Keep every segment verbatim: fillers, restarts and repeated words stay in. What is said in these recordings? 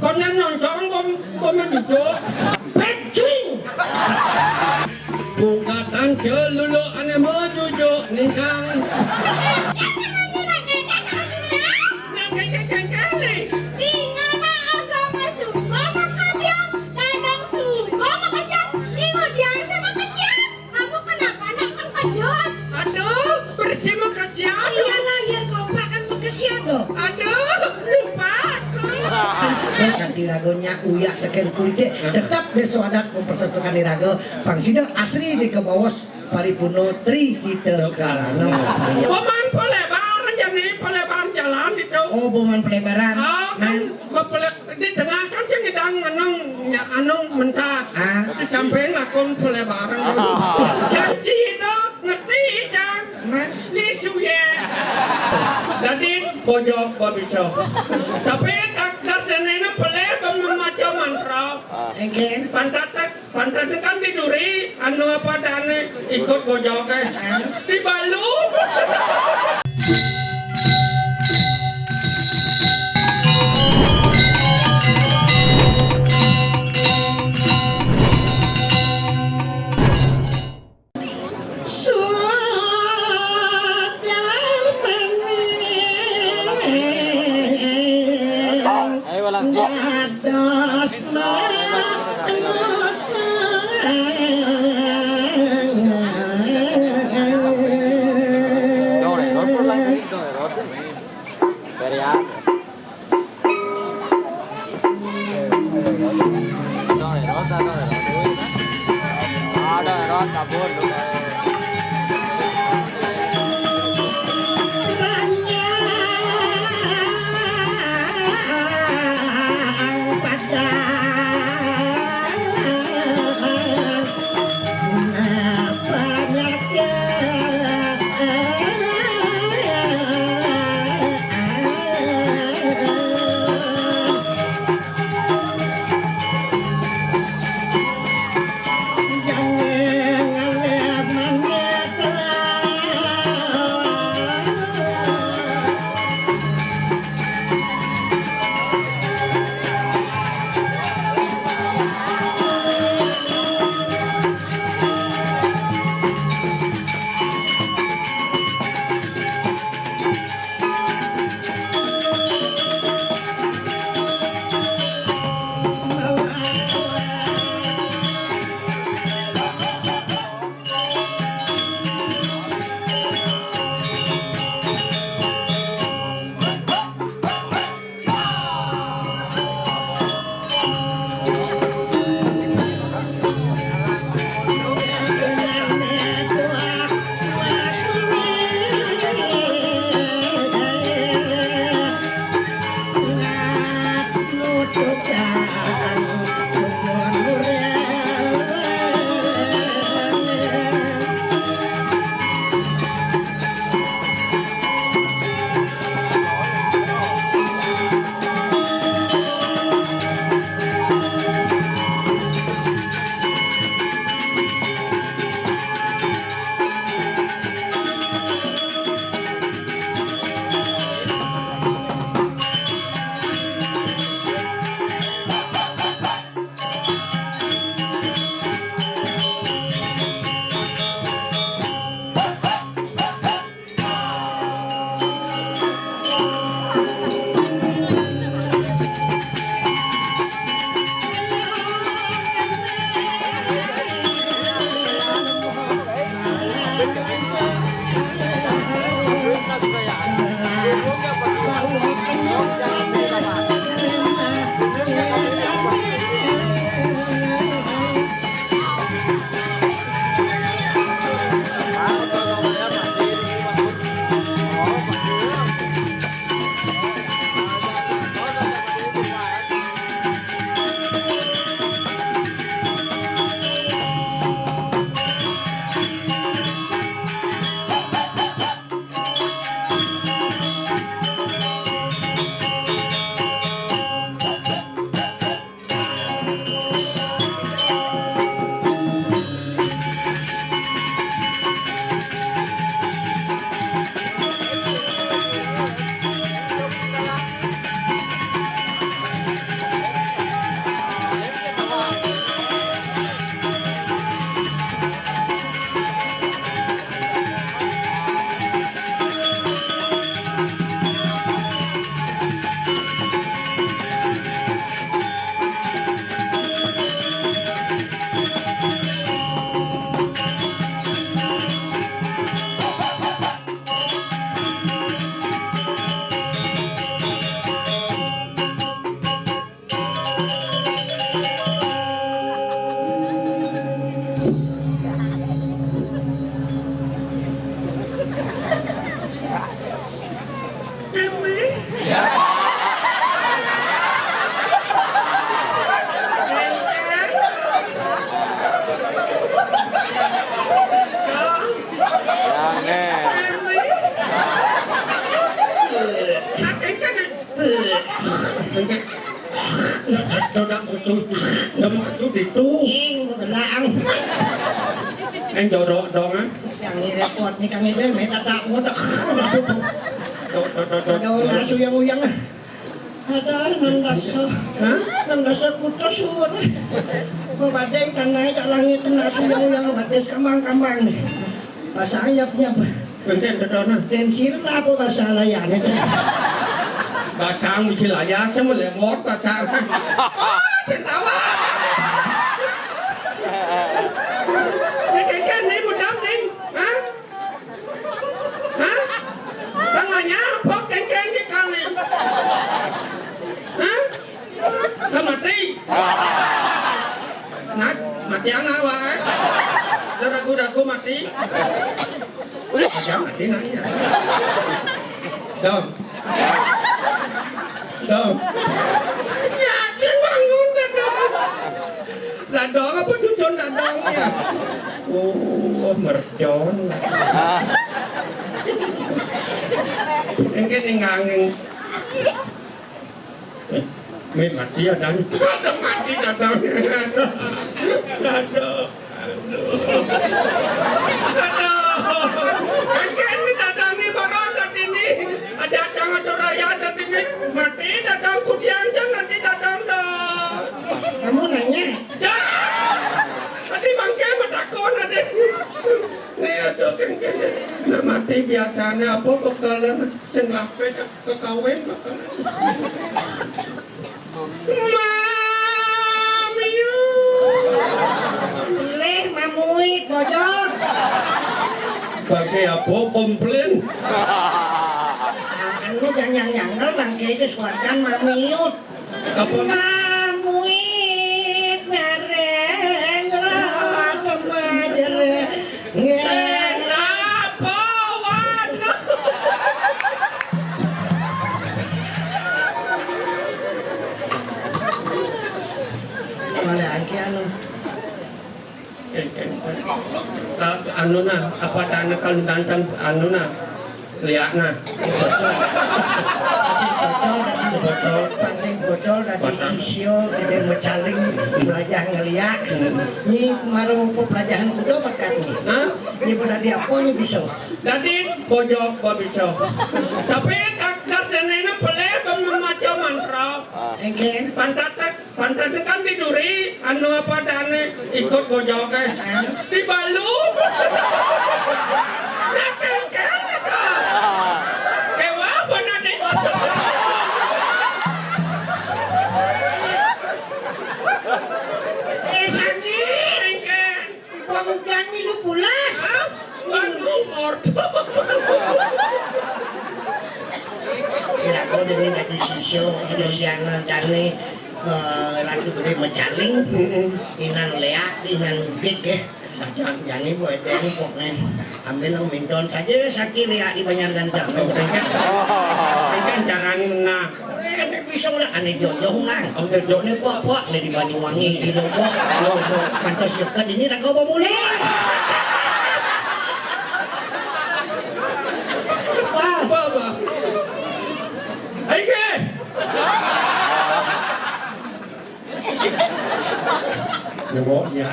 Kon nyontong bom, bom duduk. Pecing. Bungkatan celulu ane mau duduk ningkang. Nang kengkeng-kengkeng nih. Di mana agama sungguh maka diam, dadang sungguh maka siap, minggu biasa maka siap. Kamu kenapa nak mengkejut? Aduh, bersih mengkejut. Iyalah, ya kompak kan mengkesian loh. Aduh, lupa. Kan di ragonya uyak teken kulite tetap beso adat mempersatukan di rago. Pang sida asri di kebawos paripurno tri hita karana. Paman pelebaran jani, pelebaran jalan itu. Oh, paman pelebaran. Ah, kan. Nah. Bepele-, di tengah kan sing ngidang anu, nya, anu mentah. Ah. Di samping lakon pelebaran. Janji itu ngerti, Cang. Nah. Lisu ye. Jadi bojog babisa. Tapi tak, tak dene pele bem memaca mantra. Enggen. Pantat tak Pantes kan di duri, anu apa adane, ikut bojoge. Dibalu. Dodang kutu, dama kutu ditu. Ing, begelang. Eng jorok dong, ah. Yang ini repot nih, kang ini, minta tak mudah. Dodang nasu yang uyang, ah. Ada nang dasa. Hah? Nang dasa kutus umur. Babadeng tanah jak langit nasu yang uyang, batis kambang-kambang nih. Pasang nyap-nyap. Benten tetona. Tensir apa bahasa layane? Basang bisi layar, sama lemot basang. Ah, tertawa. Ini kengken nih, budam nih. Hah? Hah? Tangannya apa kengken di kali? Hah? Lah mati. Nah, mati anak wae. Lah ragu-ragu mati. Aja mati nanya. Dong. Dong. Yakin bangun dadong. Dadong apa cucun dadong ya? Oh, mercon. Engke ninggangin. Eh, me mati ya, Dan. Ada mati, Dadang. Aduh. Aduh. Aduh. Engke ini Dadang ni baru ada ini. Ada datang atau raya ada ini. Mati Dadang, kudiang jangan di Dadang dong. Kamu nanya? Ya. Tadi bangke matakon ada. Nih, aduh, engke. Nah, mati biasanya apa bekalan sing lapis. Kekawin bakal. Mamiu. Leh mamuit bojor. Bagi apa komplain? Anu jangan nyangkel bangke ke suarkan mamiut. Apa? Mamuit ngareng rata majere. Ngenapa waduh. Oleh angki anu. Anu nah, apa dana kalau nonton anu nah, lihat nah. Sing bocor dadi bocor, sing bocor dadi sisio, gede mecaling, belajar ngeliat. Nyi marung pelajaran kudo bakat nyi. Hah? Nyi pernah diapo nyi bisa. Dadi pojok babicok. Tapi kadak denene peleh memaca mantra. Engke. Pantatek, pantatek kan diduri, anu apa dane ikut bojoke. Dibalu. Nah, kengken itu. Kewa apa nane? Eh, sangi. Kengken. Wong janji lu pulas. Hah? Waduh, morto. Kira kau dene dadi sisio, sisiana dane, eh, Ratu Gede Mecaling, Inan Leak, Inan Big, ya. Sajan jani boy deng pokne. Ambil lo minton saja sakit ya di Banjar Ganteng. Kan jarang nah. Eh, ini bisa lah, ane jojo nah. Om jojo ne pok-pok ne di Banyuwangi, di Lombok. Lombok. Pantas dekat ini raga pemulih. Apa, apa? Aike. Nengok dia.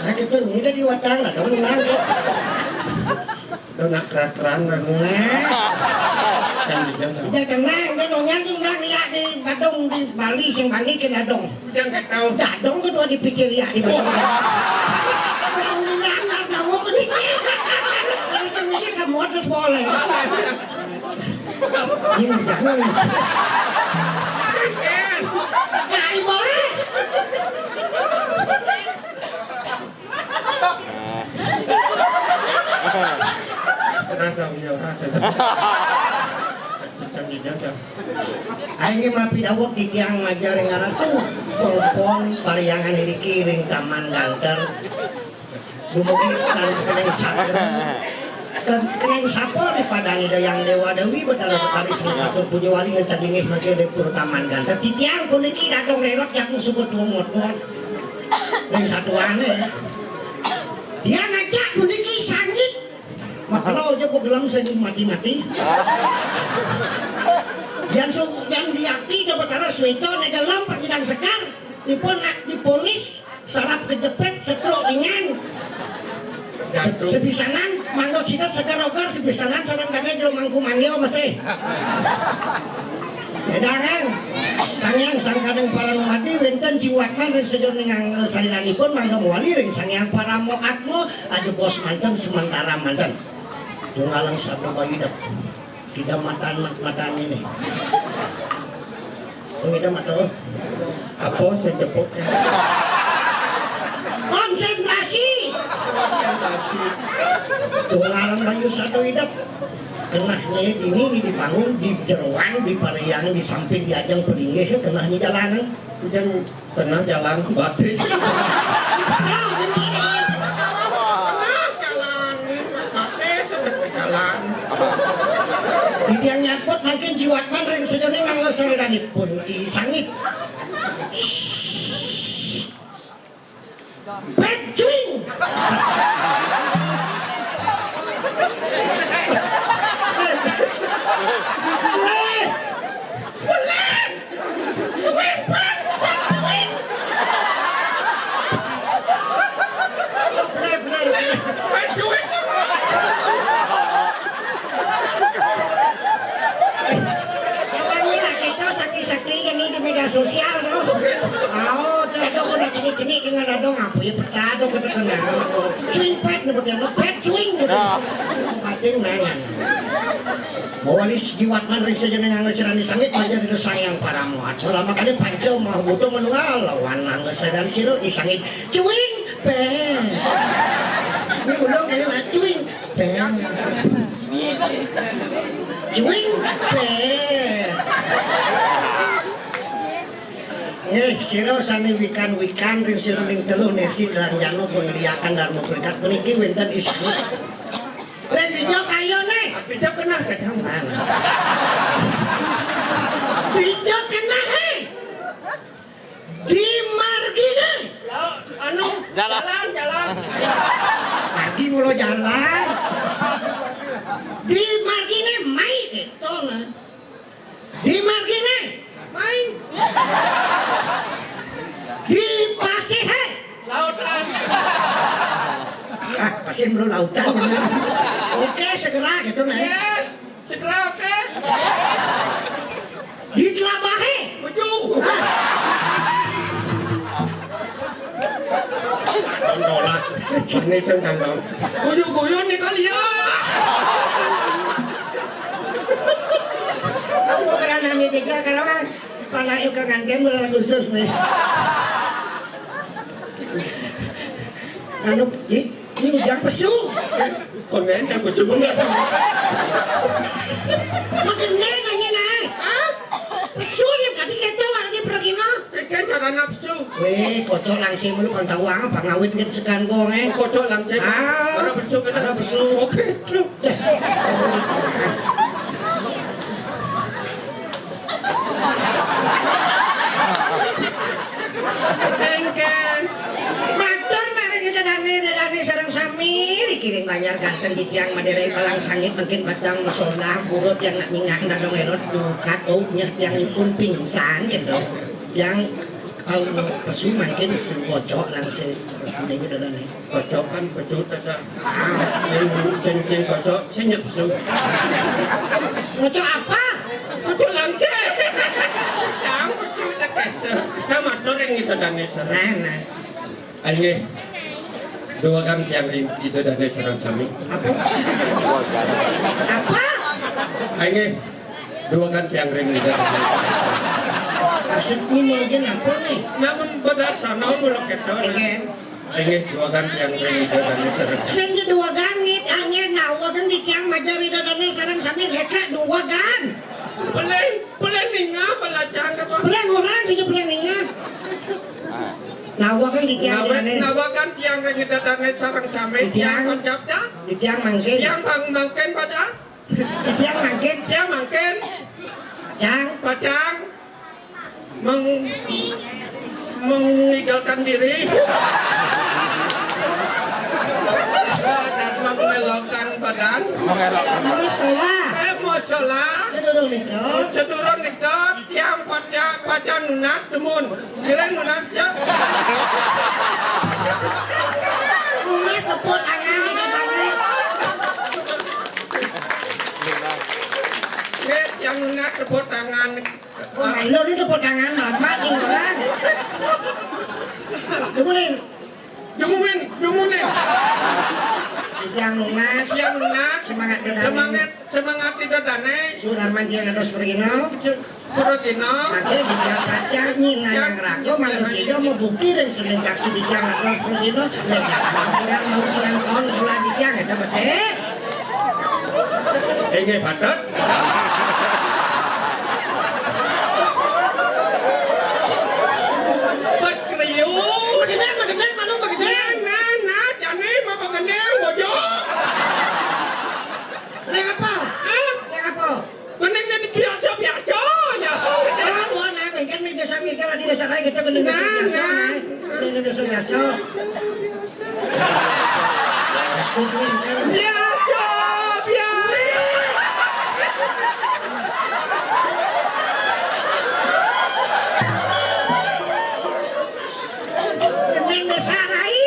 Nah, kita ni dah di watang lah, dong, nah. Lo nak kerat-kerat, nah. Nah. Kan dia dah. Dia tenang, dia nonyak tu nak lihat di Badung, di Bali, sing Bali ke dadong. Dia tak tahu. Dadong tu dua dipicil lihat di Badung. Terus orang nak, nak tahu ke ni? Kalau sendiri kamu ada sekolah. Ini jangan. Kai boy. Rasa punya rasa. Aing ge mapi daweg titiang majar ring Ratu, pongpon Pariangan iriki ring Taman Ganter. Dumugi tan keneng cager. Ken-, keneng sapa di padane Dayang Dewa Dewi Betara Betari sing katur puja wali ngenteg inggih mangke ring Taman Ganter. Titiang puniki dadong rerot jagung suba tuung ngot-ngot. Ring satuane. Dia ngajak puniki sangit. Makelo aja kok gelem sing mati-mati. Yan su-, yan diaki da Betara Suwito ne gelem perkidang sekar, dipun ak-, dipunis saraf kejepit, setruk ringan. Jantung. Sepisanan mangda sida seger-oger, sepisanan sareng dane jero mangku manio masih. Edaran Sang Hyang Sangkadang Paramadi wenten jiwatman ring sajeroning angga saliranipun mangda mawali ring Sang Hyang Parama Atma, ajebos manten sementara manten. Tunggalang sabda bayu idep. Tidak matan, matan ini. Pengidam atau apa sing tepuk ya? Konsentrasi. Konsentrasi. Tunggalang bayu sabda idep. Kenahnye ini, ini dibangun di jeroan, di pariang, di samping, di ajeng pelinggih, kenahnye jalanan. Ujang tengah jalan batis. Tengah jalan batis, tengah jalan. Titiang nyaput mangkin jiwatman ring sajeroning angga saliranipun I Sangit. Pecuing. Leh. Leh. Duit, Bang, Bang, duit. Bener, bener, bener. Duit. Kawannya lah kita sakit-sakit ini di media sosial, no. Au, dah, dah, kena cenik-cenik dengan ada ngapain peta, dah, kena kena. Cuing pet, nyebutnya, no, pet cuing, gitu. Ya. Pating nanya. Mawali jiwatman ring sajeroning angga saliran I Sangit, manjari Sang Hyang Parama Atma. Lama kali panca maha buta manunggal, lawan angga saliran sira I Sangit. Cuing, pet. Ini ulang kali lah, cuing, pet. Cuing, pet. Nggih, sira sane wikan-wikan ring sajeroning teluh nirsi dalam jana pangliakan Dharma Peringkat puniki wenten I Sangit. Ring dija kayune. Dija keneh kadang. Dija keneh, he. Di margine. Lah, anu, jalan, jalan. Margi mula jalan. Di margine mai keto, nah. Di margine. Mai. Di pasihe. Lautan. Ah, pasih belum lautan. Oke, segera gitu, nah. Yes. Segera, oke. Di telabahe. Betul. Tolak. Ini sing tanggung. Guyu-guyu nih kali ya. Aku karena nanya jaja kalau kan panayu ke kantin mulai khusus nih. Anu, ih, ini ujang pesu. Kongen yang pesu. Makin deh nanya naik. Hah? Pesu yang tadi keto warna pergina. Kan cara nafsu. Weh, kocok langsing lu pang tahu apa ngawit gitu sekan gong, eh. Kocok langsing. Ah. Mana pesu kena? Mana pesu? Oke, truk. Engke. Matur maring Ida Dane, Ida Dane sareng sami, dikiring banjar ganteng di tiang Madere Balang Sangit mangkin batang mesona, purut yang nak mingak nak dong erot dukat, oh, nya tiang pun pingsan gitu. Yang kalau pesu mangkin kocok langsung. Ini Ida Dane. Kocokan pecut ada. Sing, sing, sing kocok, sing nyepsu. Kocok apa? Pecut langsung. Yang pecut ada kata. Sama orang itu dan sana. Nah, nah. Ayo. Dua kan tiang ring itu dan sana sami. Apa? Apa? Ayo. Dua kan tiang ring itu. Maksudnya mungkin apa nih? Namun pada sana mulai ketor. Iya. Inggih, duagan tiang ring Ida Dane sareng. Sing duagan ngit angin, nah, duagan di tiang Madere Ida Dane sareng sami leka duagan. Peleng, peleng ninga, pelacang apa? Peleng orang, sing peleng ninga. Nah, duagan di tiang Ida Dane. Nawagan tiang ring Ida Dane sareng sami, tiang, tiang mancap dah. Di tiang mangkin. Tiang bang mangkin pada. Tiang mangkin. Tiang mangkin. Pacang. Pacang. Meng-, mengigalkan diri. Dan mengelokkan badan. Mengelokkan badan. Ini salah. Eh, Solah. Sedurung nika. Sedurung nika, tiang pacang, pacang nunas, dumun. Kirang nunas, ya. Nunas tepuk tangan, nika tangan. Nggih, tiang nunas tepuk tangan. Oh, nah, ilo ni tepuk tangan, lama ni orang. Dumunin. Dumunin, dumunin. Tiang nunas. Tiang nunas. Semangat ida dané. Semangat, semangat ida dané. Sudarman tiang dados pragina. Pragina. Mangké tiang pacang nyinayang raga, manusia mau bukti dan selintak sudikang raga pragina. Lek orang mau siang tahun sulah tiang, ada betik. Inggih, patut. Bet kriu. Magending, magending, manu magending. Nah, nah, nah, jani mau magending, bojo. Ning apa? Hah? Ning apa? Gending ning biasa-biasa, ya. Ah, bukan, nah, mungkin ning biasa, mungkin di desa lain kita gending biasa-biasa, nah. Gending biasa-biasa. Biasa, biasa. Gending desa rai.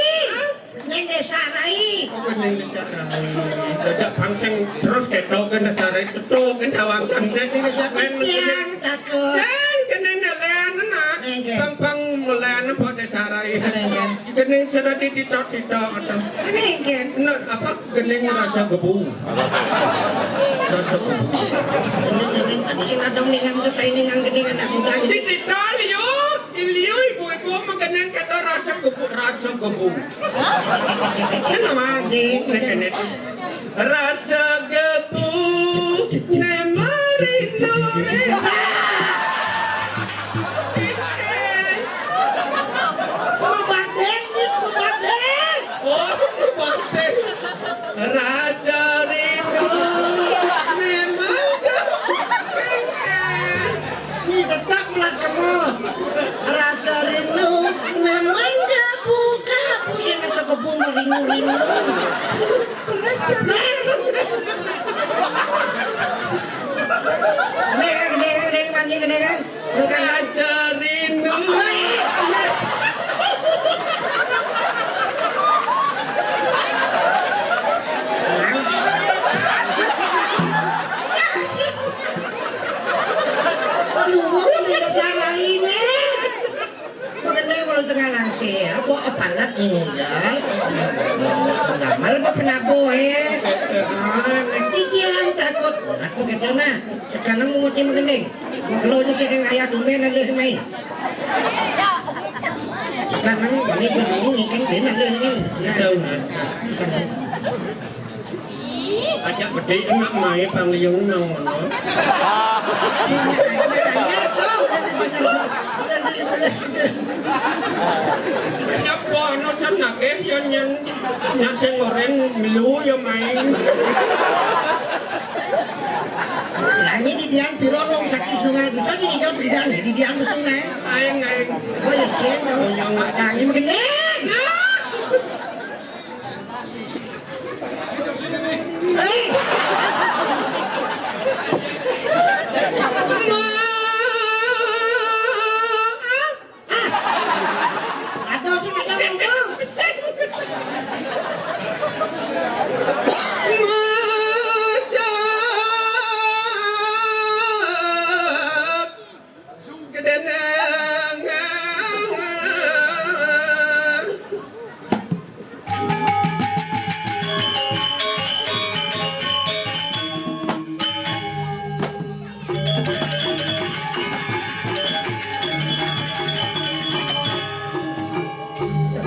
Gending desa rai. Oh, gending desa rai. Dadak bang sing terus ketok gending desa rai, ketok gending desa rai. Gending desa rai. Yang takut. Kan gending lén, nak. Nggih. Bang, bang, mulai apa desa rai. Nggih. Gending sudah dititok-titok atau. Nggih. Nah, apa gending rasa gebu? Rasa gebu. Gending, gending. Tadi sing ada ningang tuh, saya ningang gending anak muda. Dititok, liu. Liu ibu-ibu menggending kata rasa gebu, rasa gebu. Kenapa? Nggih. Nggih, nggih. Rasa gebu, memori nore. Kumaha, Ding? Kumaha, Ding? Oh, kumaha, Ding? Rasa rindu memang gak. Ini tetap melat kamu. Rasa rindu memang gak buka. Pusing rasa kebun rindu-rindu. Gending, gending, gending, mandi gending. Bukan. Rasa rindu. Aduh, ini dasar lainnya. Mengenai walau tengah langsir, apa apalat ini, ya? Gamal apa penabuh, eh? Ah, nanti dia yang takut. Aku kata, nah, sekarang mau tim gending. Kalau je sing ayah tumben ada mai. Kan nang balik dulu ni kan dia ada ni. Tahu kan? Ajak bedik nak mai pangliung nang ngono. Nyapa anu kan nagih yo nyen nyen sing oren melu yo mai. Lah, ini di Dian piro wong sakit sungai bisa di Dian, di Dian, di Dian ke sungai. Aing, aing. Oh, ya, sing, dong. Aing. Nah, ini begini. Eh. Ma. Ah! Ada sing ada ngomong.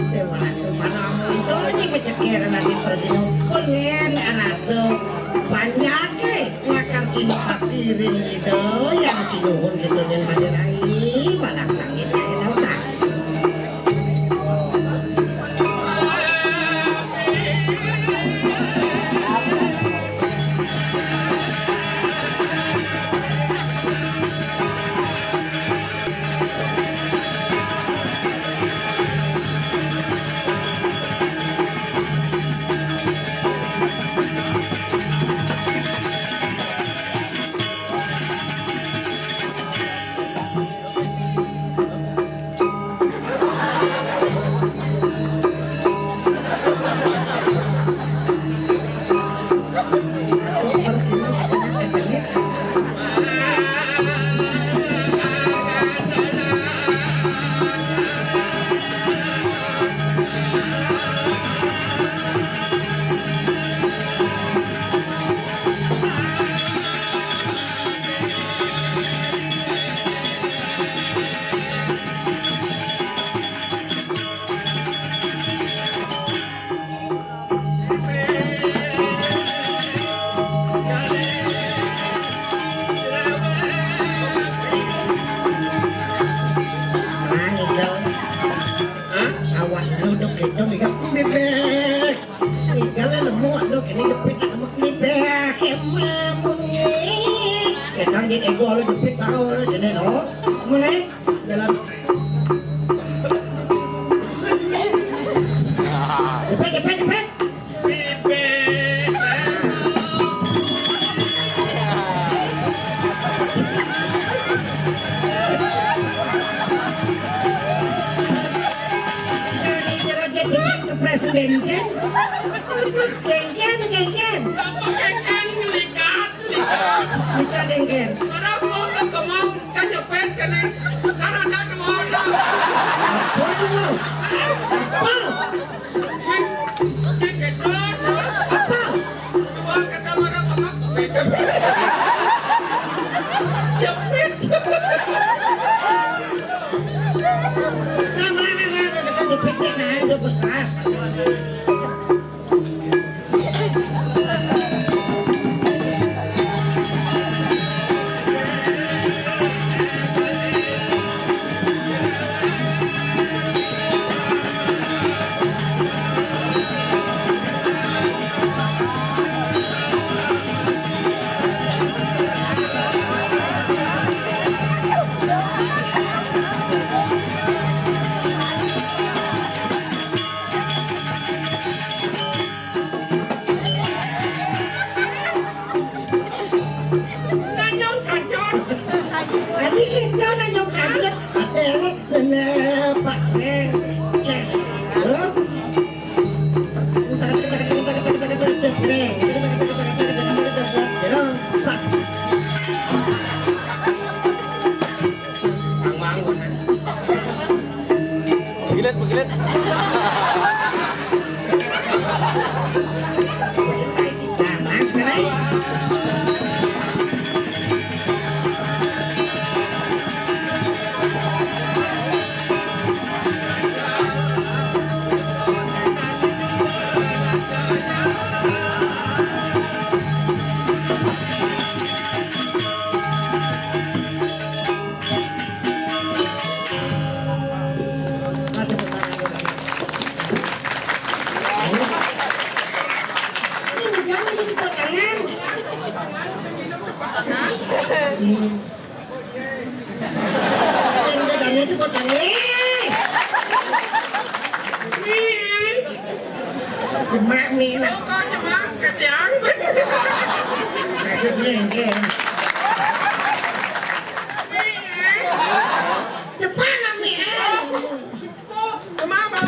Dewa Ratu Manamun, Donyi Mecekir, Nadi Perjinukun, Ngen Araso, Panjake, Ngakar Cino Patiring, Ido, yang sinuhun gitu, Ngen Madirai, Balang Sangit, Ngen Lautan. Dong, iga bebek. Iga le lemuk lo kene jepit lemuk bebek. Emang bunyi. Kedang di ego lo jepit tau lo jene lo. Mulai dalam. Jepit, jepit, jepit. Presiden sen. Kengken, kengken. Apa kengken? Likat, likat. Likat kengken. Orang mau ke kemang, kan jepit kene. Karena dua orang. Apa lu? Apa? Apa? Nanyong kanyong. Ani kita nanyong kanyong. Ada nene pak seng. Ces. Huh? Pak. Ang mangon na. Pagilit, pagilit. Demak mi. Soko demak ketiang. Maksudnya engke. Cepat lah mi. Kok, kenapa?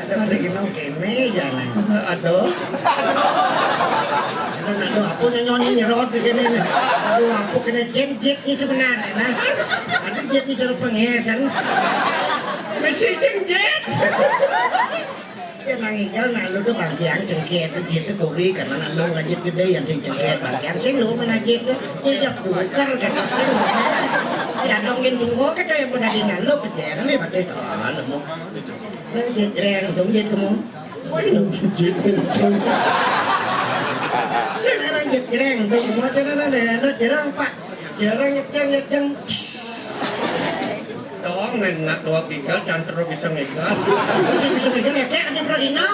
Aduh, ada gimana kene ya, Neng? Aduh. Aduh, aduh, aku nyonyi nyerot di kene nih. Aduh, aku kena jet-jet nih sebenarnya, nah. Ada jet nih jalur pengesan. Mesti jet. Ya, nang igal nak lu tuh bangkiang cengket tuh gitu kuri karena nak lu ngajit gede yang sing cengket bangkiang sing lu menajit tuh ya jak buker kata ya dongin tunggu kata yang pernah di nak lu kejer nih berarti kalau lu mau lu jejreng dong jit kamu. Wah, lu jit kenceng. Jangan jejreng dong, mau jangan ada, lu jerang, Pak. Jerang, nyejeng, nyejeng. Dong, enak doa gigal, jangan terus bisa ngegal. Bisa, bisa ngegal, ya, Pak, ada pernah ina.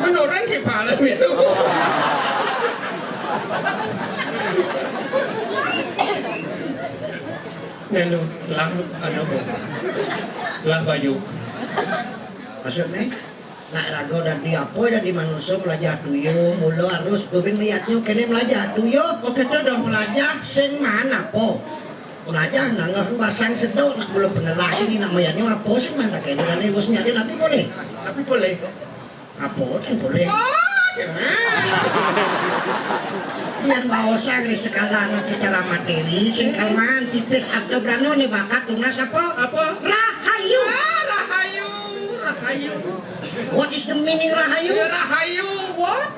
Menoran sih, Pak, itu. Nelu, lah, anu, Bu. Lah, Bayu. Maksudnya? Nak raga dadi apa dadi manusa melajah tuyuh, mula harus bebin mayatnya kene melajah tuyuh. Oh, kita dah melajah sing man apa? Melajah nangah basang sedok nak mula penelah ini nak mayatnya apa sing man tak kene kene bos nyari tapi boleh. Tapi boleh. Apa kan boleh? Oh, jangan. Yang bawa sang di sekarang secara materi, sing kalman tipis ada berano nih bakat tunas apa? Apa? Rahayu. Ah, rahayu, rahayu. What is the meaning rahayu? Ya, rahayu, what?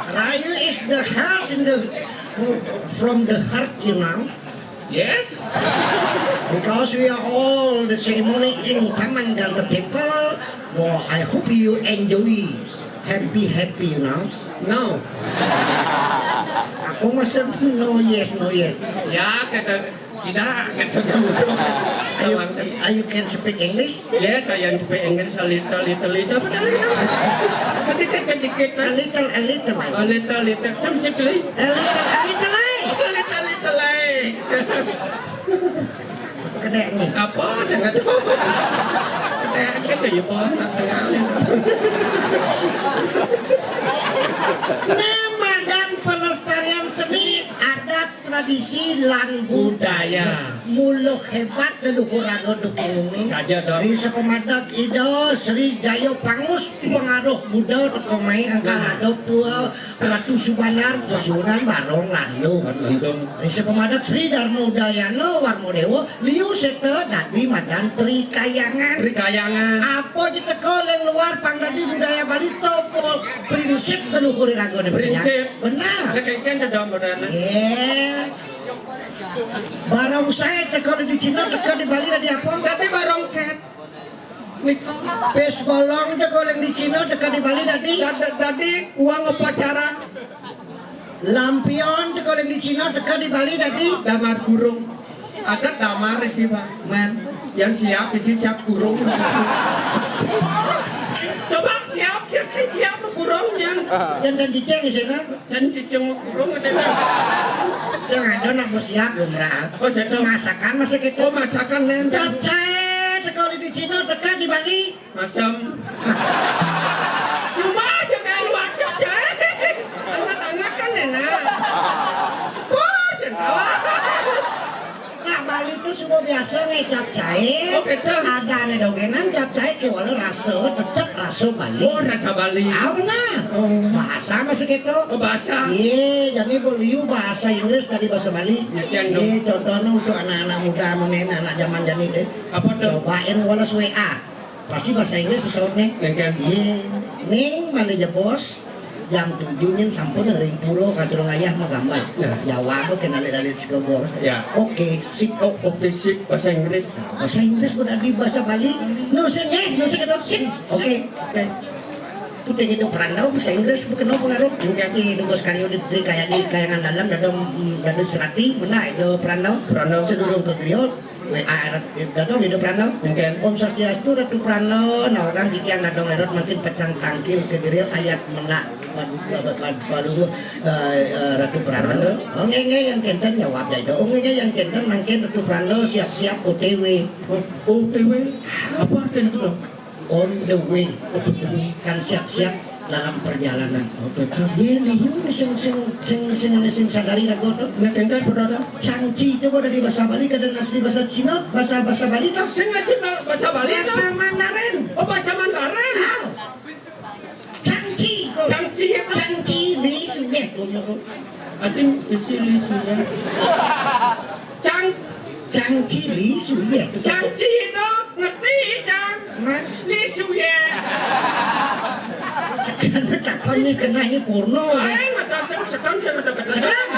Rahayu is the heart in the from the heart, you know. Yes. Because we are all the ceremony in Taman Ganta Temple. Well, I hope you enjoy. Happy, happy, you know. No. Aku Oh, maksud no yes, no yes. Ya, kata, tidak, kata kamu. Are you, are you can speak English? Yes, I can speak English a little, little, little. Sedikit, sedikit. A little, a little. A little, little. Some sedikit. A little, a little, eh. A little, little, eh. Kedeknya. Apa? Saya nggak tahu. Kedeknya ya, Pak. Nggak kenal. Nah, madan pelestarian seni, adat, tradisi, lan budaya. Muluh hebat leluhur raga dukungne. Saja dong. Ri sapamadak Ida Sri Jaya Pangus, pengaruh Buddha teka mai angkal ada pua Ratu Subandar, Sunan Barong Landung. Landung. Ri sapamadak Sri Dharma Udayana Warma Dewa, liu seta dadi madan Tri Kayangan. Tri Kayangan. Apa aja teka leng luar pang dadi budaya Bali, to po-, prinsip leluhur ragane. Prinsip. Benar. Lek engken dadi modern. Iya. Barongsai teka di Cina, teka di Bali dadi apa? Dadi barongket. Nika. Pes bolong teka leng di Cina, teka di Bali dadi? Dad-, dadi uang upacara. Lampion teka leng di Cina, teka di Bali dadi? Damar kurung. Adat damar sih, Pak. Man. Yang siap isi siap kurung. Coba siap, siap, siap, siap kurung yang. Yang dan cicing di sana. Cen cicing kurung ada. Cen ada nak mau siap lumrah. Oh, saya tahu. Masakan masih gitu. Oh, masakan, Nen. Capcay, teka di Cina, teka di Bali. Masam. Cuma aja kayak lu acak, ya. Anget-anget kan enak. Wah, cen tawa. Nak Bali tuh semua biasa nge capcay. Oh, gitu. Ada nih dogenan capcay ke wala rasa, tetep rasa Bali. Oh, rasa Bali. Ah, benar. Oh. Bahasa masih gitu. Oh, bahasa. Iya, jadi beliau bahasa Inggris tadi bahasa Bali. Ngertian dong. Iya, contohnya untuk anak-anak muda, menen anak zaman jani deh. Apa tuh? Cobain wala W A. Pasti bahasa Inggris pesawatnya. Nggih. Iya. Ning, malih ya, Bos. Jam tujuh nyen sampun ring pura katur ngayah magambal. Nah. Jawab ke nalit-nalit sekebor. Ya. Oke, sip. Oh, oke, sip. Bahasa Inggris. Nah, bahasa Inggris udah di bahasa Bali. No, sip, eh, no, sip, sip. Oke. Oke. Puting itu perandau bahasa Inggris, bukan no pengaruh. Enggak. Iya, no, Bos Karyo di, di kayak di kayangan dalam, dadong, dadong serati, mana itu perandau? Perandau. Sedurung ke griot. W A R F, dadong Ida Prana. Nggih. Om Swastiastu, Ratu Prana. Nah, orang kiki yang dadong erot makin pecang tangkil ke geril ayat menak bad-, bad-, bad-, baluru, eh, eh, Ratu Prana. Prana. Oh, nggih, nggih, yang kenten jawab ya, Ida. Oh, nggih, nggih, yang kenten mangkin Ratu Prana siap-siap O T W. Oh, O T W? Apa artinya itu? On the way. On the way. Kan siap-siap dalam perjalanan. Oke, Kang. Ye, liu sing, sing, sing, sing, sing sadari raga to. Nek engken, Brother. Cangci itu kok dari bahasa Bali, kadang asli bahasa Cina, bahasa, bahasa Bali to. Sing asli ba-, bahasa Bali to. Bahasa Mandarin. Oh, bahasa Mandarin. Ah. Cangci to. Cangci ya. Cangci, li, su, ye. Ating isi li, su, ye. Cang. Cangci, li, su, ye. Cangci itu ngerti, Cang. Hah? Li, su, ye. Sekarang takon ni kena ni porno. Ae, ngetok sing sekan, sing ngetok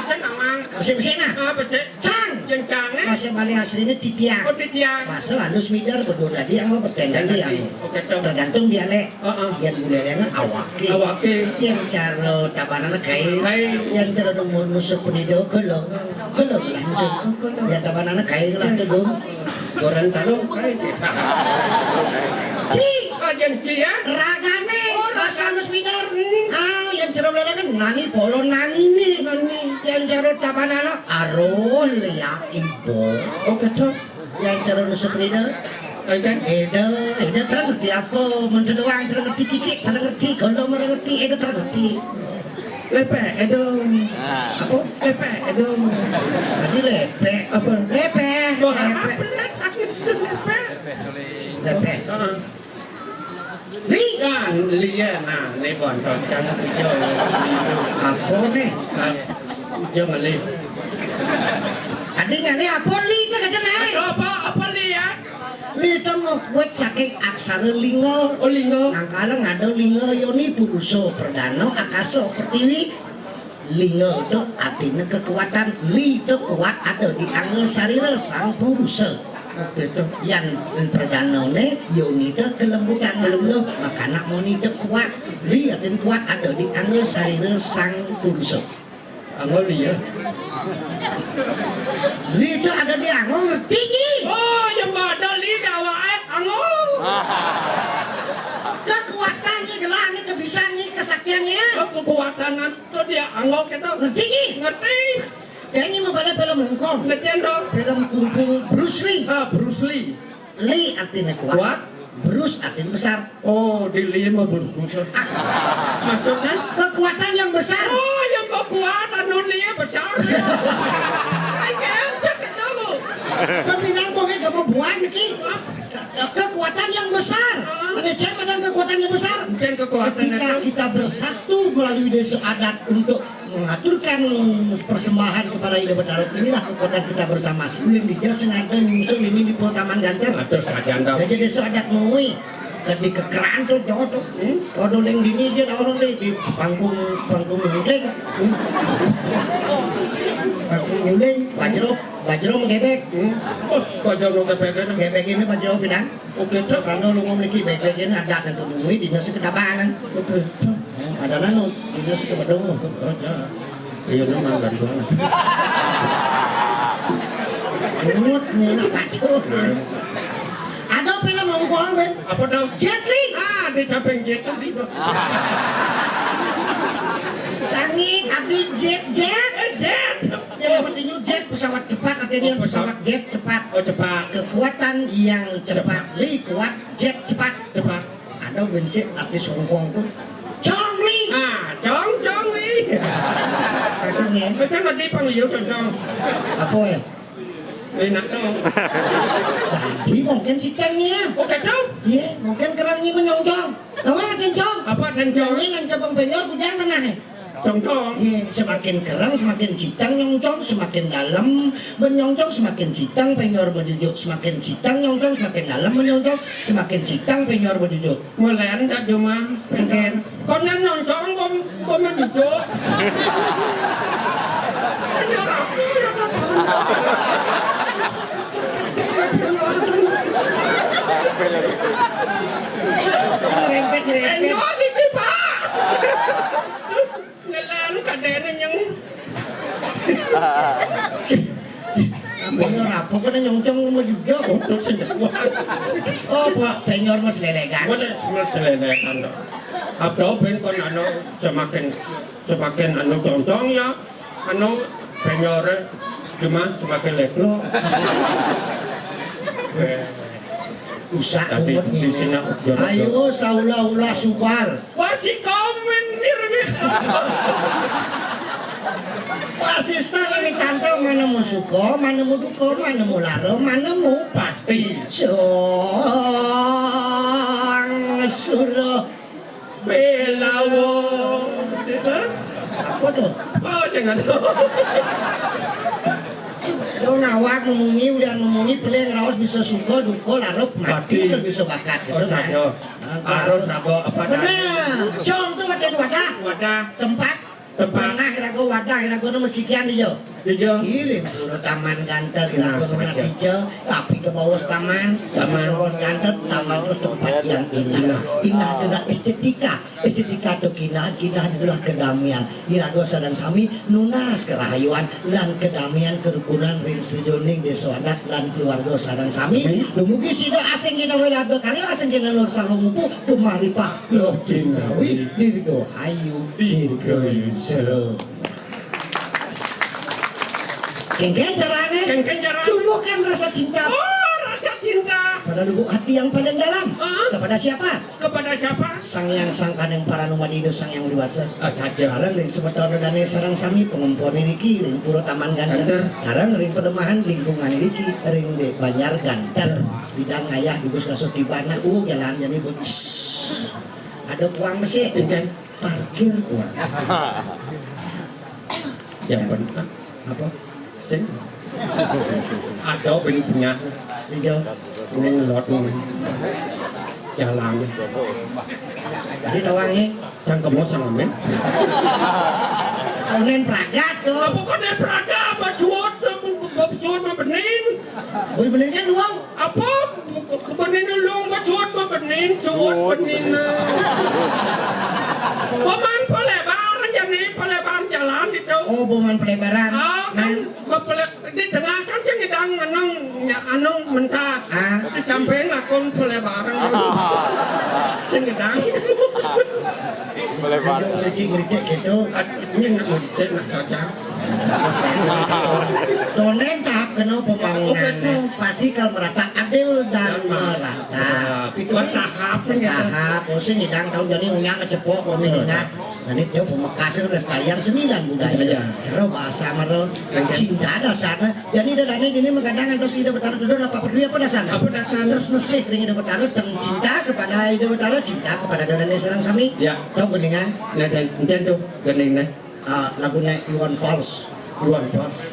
sing nawang. Besik-besik nah. Ah, besik. Cang. Yang Cang, eh? Bahasa Bali aslinya titiang. Oh, titiang. Bahasa halus midar, bedo dadi, anggo beten dadi, anggo. Oke, dong. Tergantung dialek. Heeh. Yen bulelenge awake. Awake. Yen cara tabanane kae. Kae. Yen cara nemu nusuk penida kelo. Kelo lanjut. Yen tabanane kae ngelah tegung. Goren talung kae. Ci. Ah, yen ci ya? Ragane. Oh, raga. Bahasa halus midar. Hmm. Ah, yen cara bulelenge nani polo nani ni. Nani. Yen cara tabanane aroh liak ibo. Oh, kedok. Yang cara nusuk lidah. Oke. Eda, eda terang ngerti apa? Menteri doang terang ngerti kikik, terang ngerti, kalau merang ngerti, eda terang ngerti. Lepek, edo. Ah. Apa? Lepek, edo. Tadi lepek. Apa? Lepek. Loh, lepek. Lepek. Lepek. Heeh. Li. Kan, li ya, nah, ni bontot kan hijau. Apa ni? Kan, hijau ngali. Adi ngali apa li tu kata nai? Apa, apa, apa li ya? Li tu nguwit saking aksara linga. Oh, linga. Angkala ngada linga yoni purusa pradana akasa pertiwi. Linga tu artine kekuatan, li tu kuat ada di angga sarira sang purusa. Oke, tu. Yan pradanane yoni tu kelembutan luluh, makana moni tu kuat. Li artine kuat ada di angga sarira sang purusa. Anggo li ya. Li itu ada di anggo, ngerti ki? Oh, yang ada li di awake anggo. Kekuatan ni, gelah ni, kebisan ni, kesaktian ni. Oh, kekuatan itu dia anggo kita. Ngerti ki? Ngerti. Ini mau balik film Hong Kong. Ngerti dong. Film kungfu Bruce Lee. Ah, Bruce Lee. Li artinya kuat. Kuat. Bruce artinya besar. Oh, di li mah Bruce, Bruce. Maksudnya? Kekuatan yang besar. Oh, yang kekuatan, anu li besar. Ai, kenceng ketemu. Kan bilang mau kayak kamu buat, Niki. Kekuatan yang besar. Ah. Ada cewek ada kekuatan yang besar. Bukan kekuatan. Ketika itu kita bersatu melalui desa adat untuk mengaturkan persembahan kepada Ida Betara, inilah kekuatan kita bersama. Ulin dija sengaja nyusun ini di Pulau Taman Gantar. Atur saja, Ndok. Jadi desa adat mui. Jadi kekeran tuh jauh tuh. Hmm? Kalau uling dini dia orang di, di panggung, panggung uling. Hmm? Panggung uling, bajro, bajro menggebek. Hmm? Oh, bajro menggebek itu. Gebek ini bajro bidang. Oke, Dok. Kalau lu ngomong lagi baik-baik ini ada dan temui di nasi kedabanan. Oke, Dok. Ada nanu, di nasi kedabanan. Ada. Iya, memang bantuan. Ingat nih, apa tuh? Ada film Hong Kong, Ben. Apa tuh? Jet Li. Ah, di samping jet tuh di. Sangit, abdi jet, jet. Eh, jet. Ya, yang penting jet pesawat cepat, artinya. Oh, pesawat. Pesawat jet cepat. Oh, cepat. Kekuatan yang cepat. Cepat. Li kuat, jet cepat. Cepat. Ada bensin artis Hong Kong tuh. Chong Li. Ah, Chong, Chong Li. Maksudnya? Macam tadi panggil Chong Chong. Apa ya? Enak dong. Tadi mungkin si Teng ya. Oh, kacau. Iya, mungkin kerangnya menyongcong. Tahu kan Chong? Apa Chong? Yang ini kan cabang penyor bujang tengah nih. Congcong. Iya, semakin kereng, semakin citang nyongcong, semakin dalam menyongcong, semakin citang penyor bejujuk, semakin citang nyongcong, semakin dalam menyongcong, semakin citang penyor bejujuk. Melen dah cuma pengen. Konan nyongcong, bom, bom bejujuk. Penyor apa ya, Pak? Rempet, rempet. Penyor itu, Pak. Nelalu kadene nyeng. Penyor apa kena nyongcong sama juga? Untuk sendiri. Oh, Pak, penyor mas lelegan. Boleh mas lelegan. Apa ben kon anu semakin, semakin anu congcong ya, anu penyore cuma semakin leklo. Usah. Tadi umet di ini. Sini, ayo, saula-ula subal. Wah, si komen mirip. Wasista ini tante, mana mau suko, mana mau duko, mana mau laro, mana mau pati. Song suruh belawo. Hah? Apa tuh? Oh, saya nggak tahu. Dong awak memungi, udah memungi, peleng raos bisa suko, duko, larep, mati, mati. Itu bisa bakat. Oh, gitu, kan? Saja. Nah, harus rago apa? Benar. Cong tuh wadah, wadah. Wadah. Tempat. Tempat. Tanah irago, wadah irago, nama sikian dia. Iya. Kirim pura taman gantar irago, nah, nama saja. Sica, tapi ke bawah taman. Taman. Ke bawah gantar, taman itu tempat yang indah. Indah. Indah adalah estetika. Estetika itu keindahan, keindahan itulah kedamaian. Irago sareng sami nunas kerahayuan lan kedamaian kerukunan ring sejoning desa adat lan keluarga sareng sami. Amin. Dumugi sida asing kita welada karya asing kita nur sarwa mupu kemari pak lo jingawi dirgo ayu dirgo yusa. Kengken carane. Kengken carane. Tumbuhkan rasa cinta. Oh, rasa cinta. Pada lubuk hati yang paling dalam. Ah. Kepada siapa? Kepada siapa? Sang Hyang Sangkaning Paranumadi Ida Sang Hyang Widhi Wasa. Ah, saja. Sareng ring semeton dane sareng sami pangempon niki ring Pura Taman Ganter. Ganter. Sareng ring pelemahan lingkungan niki ring de Banjar Ganter. Bidang ngayah gugus ngaso tiban nak uwug jalan jani bun. Ada uang masih. Inten. Parkir uang. Yang benar. Apa? Sing. Ada ben punya. Iya. Ini ngelot nih. Jalan. Jadi tawang nih. Cangkemo sang amin. Onen pragat tuh. Apa kok nen pragat? Apa cuot? Apa cuot mah bening? Beli bening kan luang. Apa? Bening luang, apa cuot mah bening? Cuot bening. Paman pelebaran jadi pelebaran jalan itu. Oh, buman pelebaran. Ah, kan, nah, bepele-, di tengah kan sing ngidang anu, nya, anu mentah. Ah. Di samping lakon pelebaran. Sing ngidang. Pelebaran. Ngeritik-ngeritik gitu. Ah, ini nak ngeritik, nak cocok. Dongeng tahap kena pembangunan. Oh, betul. Pasti kalau merata adil dan merata. Nah, itu kan tahap sing ngidang. Tahap, oh, sing ngidang tahu jadi unyang kecepok, kami ingat. Nah, ini dia pemekasan kelestarian seni dan budaya. Iya. Cara bahasa maro cinta dasarnya. Jadi ida dané gini menggadang antos Ida Betara duduk apa peduli apa dasarnya? Apa dasarnya? Terus mesih dengan Ida Betara, cinta kepada Ida Betara, cinta kepada dané sareng sami. Ya. Tahu geningan? Nah, jan, jan tuh gening nah. Ah, lagunya Iwan Fals. Iwan Fals.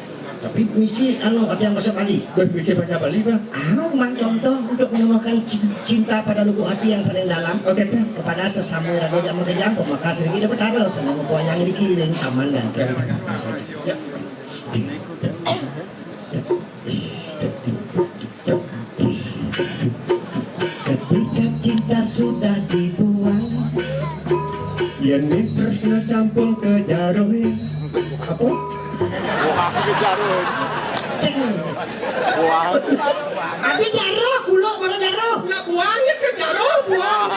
Tapi misi anu ada yang bahasa Bali. Weh, bisa bahasa Bali, Bang? Anu mang contoh untuk menemukan cin-, cinta pada lubuk hati yang paling dalam. Oke, dah. Kepada sesama raga yang menggejang, pemakas rigi dapat taruh, sama membuat yang dikiring, aman dan tenang. Ya. Ketika cinta sudah dibuang, ya nih terus sampun ke jarum. Apa? Buang ke jarum. Cing. Buang. Abi jaruh, kulo mana jaruh? Nak buangnya ke jaruh, buang.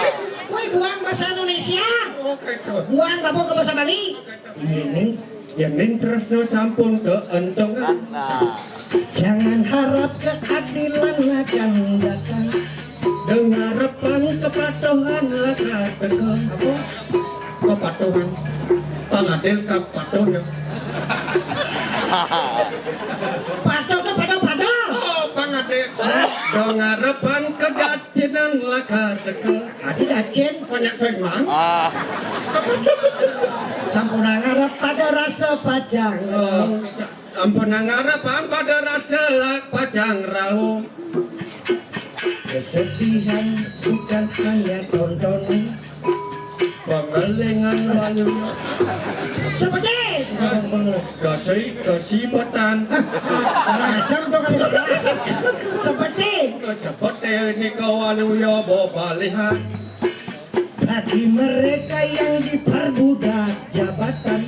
Woi, buang bahasa Indonesia. Oke, tuh. Buang babu ke bahasa Bali. Ini ya ning tresno sampun keentongan. Nah. Jangan harap keadilan akan datang. Dengan harapan kepatuhan laka teka. Apa? Kepatuhan. Pangadil kepatuhan. Patuh tuh patuh patuh. Oh, pangadil. Dengan harapan kedacinan laka teka. Adi dacin. Banyak sing mang. Ah. Sampun ngarep pada rasa pajang. Oh, ampun ngarep pada rasa lak pajang rauh. Kesedihan bukan hanya tontonan. Pengelingan lalu. Seperti. Kasih kesibutan. Orang asam dong kalau seperti. Seperti. Seperti ini kawaluya bobalihan. Bagi mereka yang diperbudak jabatan.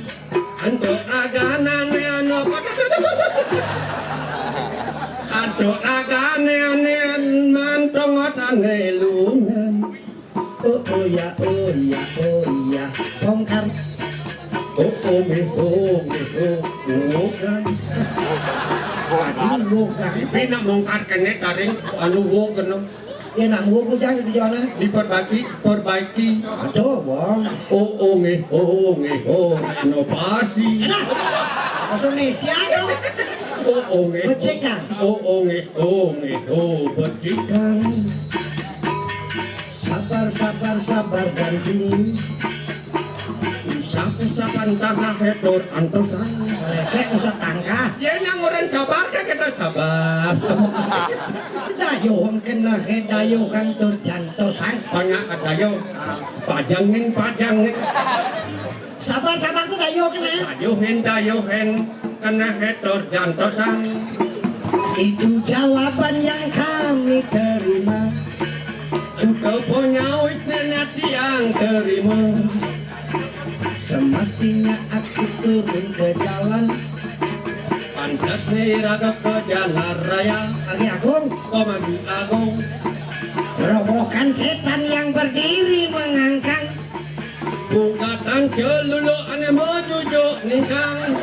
Antuk ragane anu apa? Antuk ragane ane mantong otan ngelungan. Oh, oh ya, oh ya, oh ya, bongkar. Oh, oh, meh, oh, meh, oh, bongkar. Aduh, bongkar. Ipi nak bongkar kene taring anu wo kena. Ya nak wo ku jangan di jana. Diperbaiki, perbaiki. Aduh, bong. Oh, oh, meh, oh, meh, oh, renovasi. Nah, bahasa Indonesia dong. Oh, oh, meh. Becekang. Oh, oh, meh, oh, meh, oh, becekang. Sabar, sabar, sabar dan dingin. Usap-usapan tangkah hetur antosan. Mereka usap tangkah. Ya, yang orang sabar kan kita sabar. Dayuhun kena he dayuhan tur jantosan. Banyak dayuh. Pajangin, pajangin. Sabar, sabar tuh dayuh kena. Dayuhin, dayuhin. Kena hetur jantosan. Itu jawaban yang kami terima. Engkau punya wisnanya tiang terima. Semestinya aku turun ke jalan. Pantas nih raga ke jalan raya. Ari Agung. Komagi Agung. Robohkan setan yang berdiri mengangkang. Bungkatan celulu ane mau jujuk ningkang.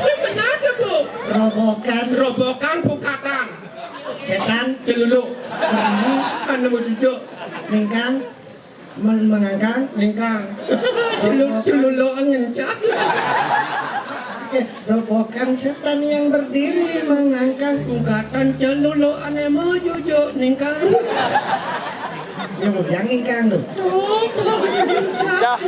Sing benar, Bu. Robohkan. Robohkan bungkatan. Setan. Celulu. Berdiri. Ane mau jujuk. Ningkang. Men-, mengangkang. Ningkang. Celulu, celulu ngencang. Eh, robohkan setan yang berdiri mengangkang. Ugatan celulu ane mau jujuk ningkang. Ya mau yang ningkang tuh. Cah.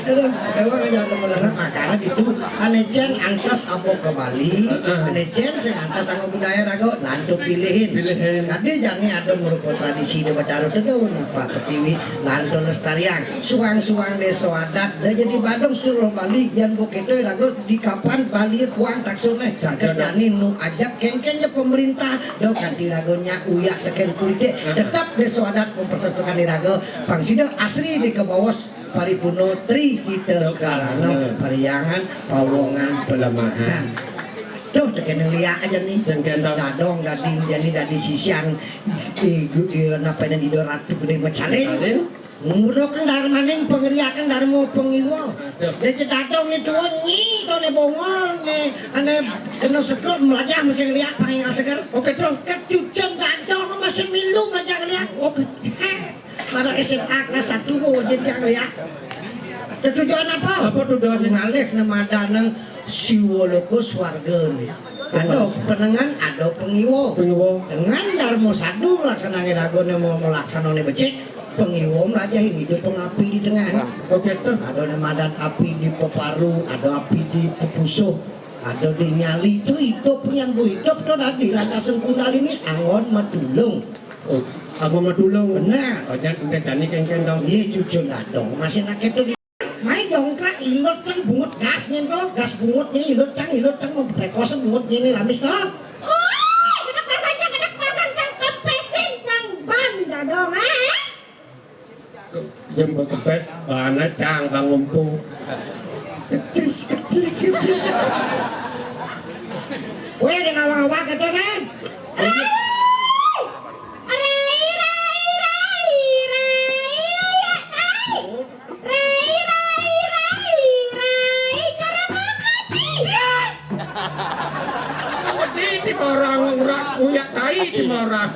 Aduh, memang aja ada menengah makanan itu. Ane cen antas abo ke Bali, ane cen sing antas sama budaya raga, lantu pilihin. Pilihin. Tadi jani ada merupa tradisi di Betara Teduh, apa ketiwi, lantu lestariang. Suang-suang desa adat, dah jadi badung suruh Bali, yan begitu raga di kapan Bali kuang taksune. Sangka jani nu ajak kengkeng je pemerintah, do kanti raga nya uyak teken politik. Tetap desa adat mempersatukan di raga, pang sida asri di ke bawah Paripurna Tri Hita Karana, Pariangan Pawongan Pelemahan. Tuh, tekene liak aja nih. Dadong dadi, jadi dadi sisian, i, gu-, i, napa ini Ida Ratu Gede Macalin. Macalin. Nguruhken darmaning pangriaken darma pangiwa. Aduh. Dadi dadong nih tuh, nyi, to ne bongol, ne, ane kena setruk melajah masih liak pangingal seger. Oke, tuh. Kecucun dadong masih milu melajah liak. Oke. Heh. Para S M A kelas satu kok wajib yang liak. Ketujuan apa? Apa tujuannya? Ngalih ne madanang siwa loka swarga ne. Ada penengan, ada pengiwa. Pengiwa. Dengan darma sadu laksanane ragane mau melaksanane becik, pengiwa melajahin hidup pengapi di tengah. Oke, tuh. Ada ne madan api di peparu, ada api di pepusuh, ada di nyali. Itu hidup, punya bu hidup tuh dadi rata sengkundal ini anggon matulung. Oh, aku mau tulung. Benar. Oh, jangan engke jani kengken dong. Iya, cucun dadong. Masih nak itu di mai jongkrak ilut kan bungut gas nyen to, gas bungut ini ilut kan, ilut kan mau prekosen bungut ini lamis to. Hoi, kedek pasan cang, kedek pasan cang, kepesin cang ban dadong, eh? Jem kepes, bana cang bang umpu. Kecis, kecis, kecis. Weh, ada ngawang-ngawang gitu kan? Rai! Rai, rai, rai, rai, uyak, rai. Rai, rai, rai, rai, cara makan sih. Odi di orang ora uyak tai di orang.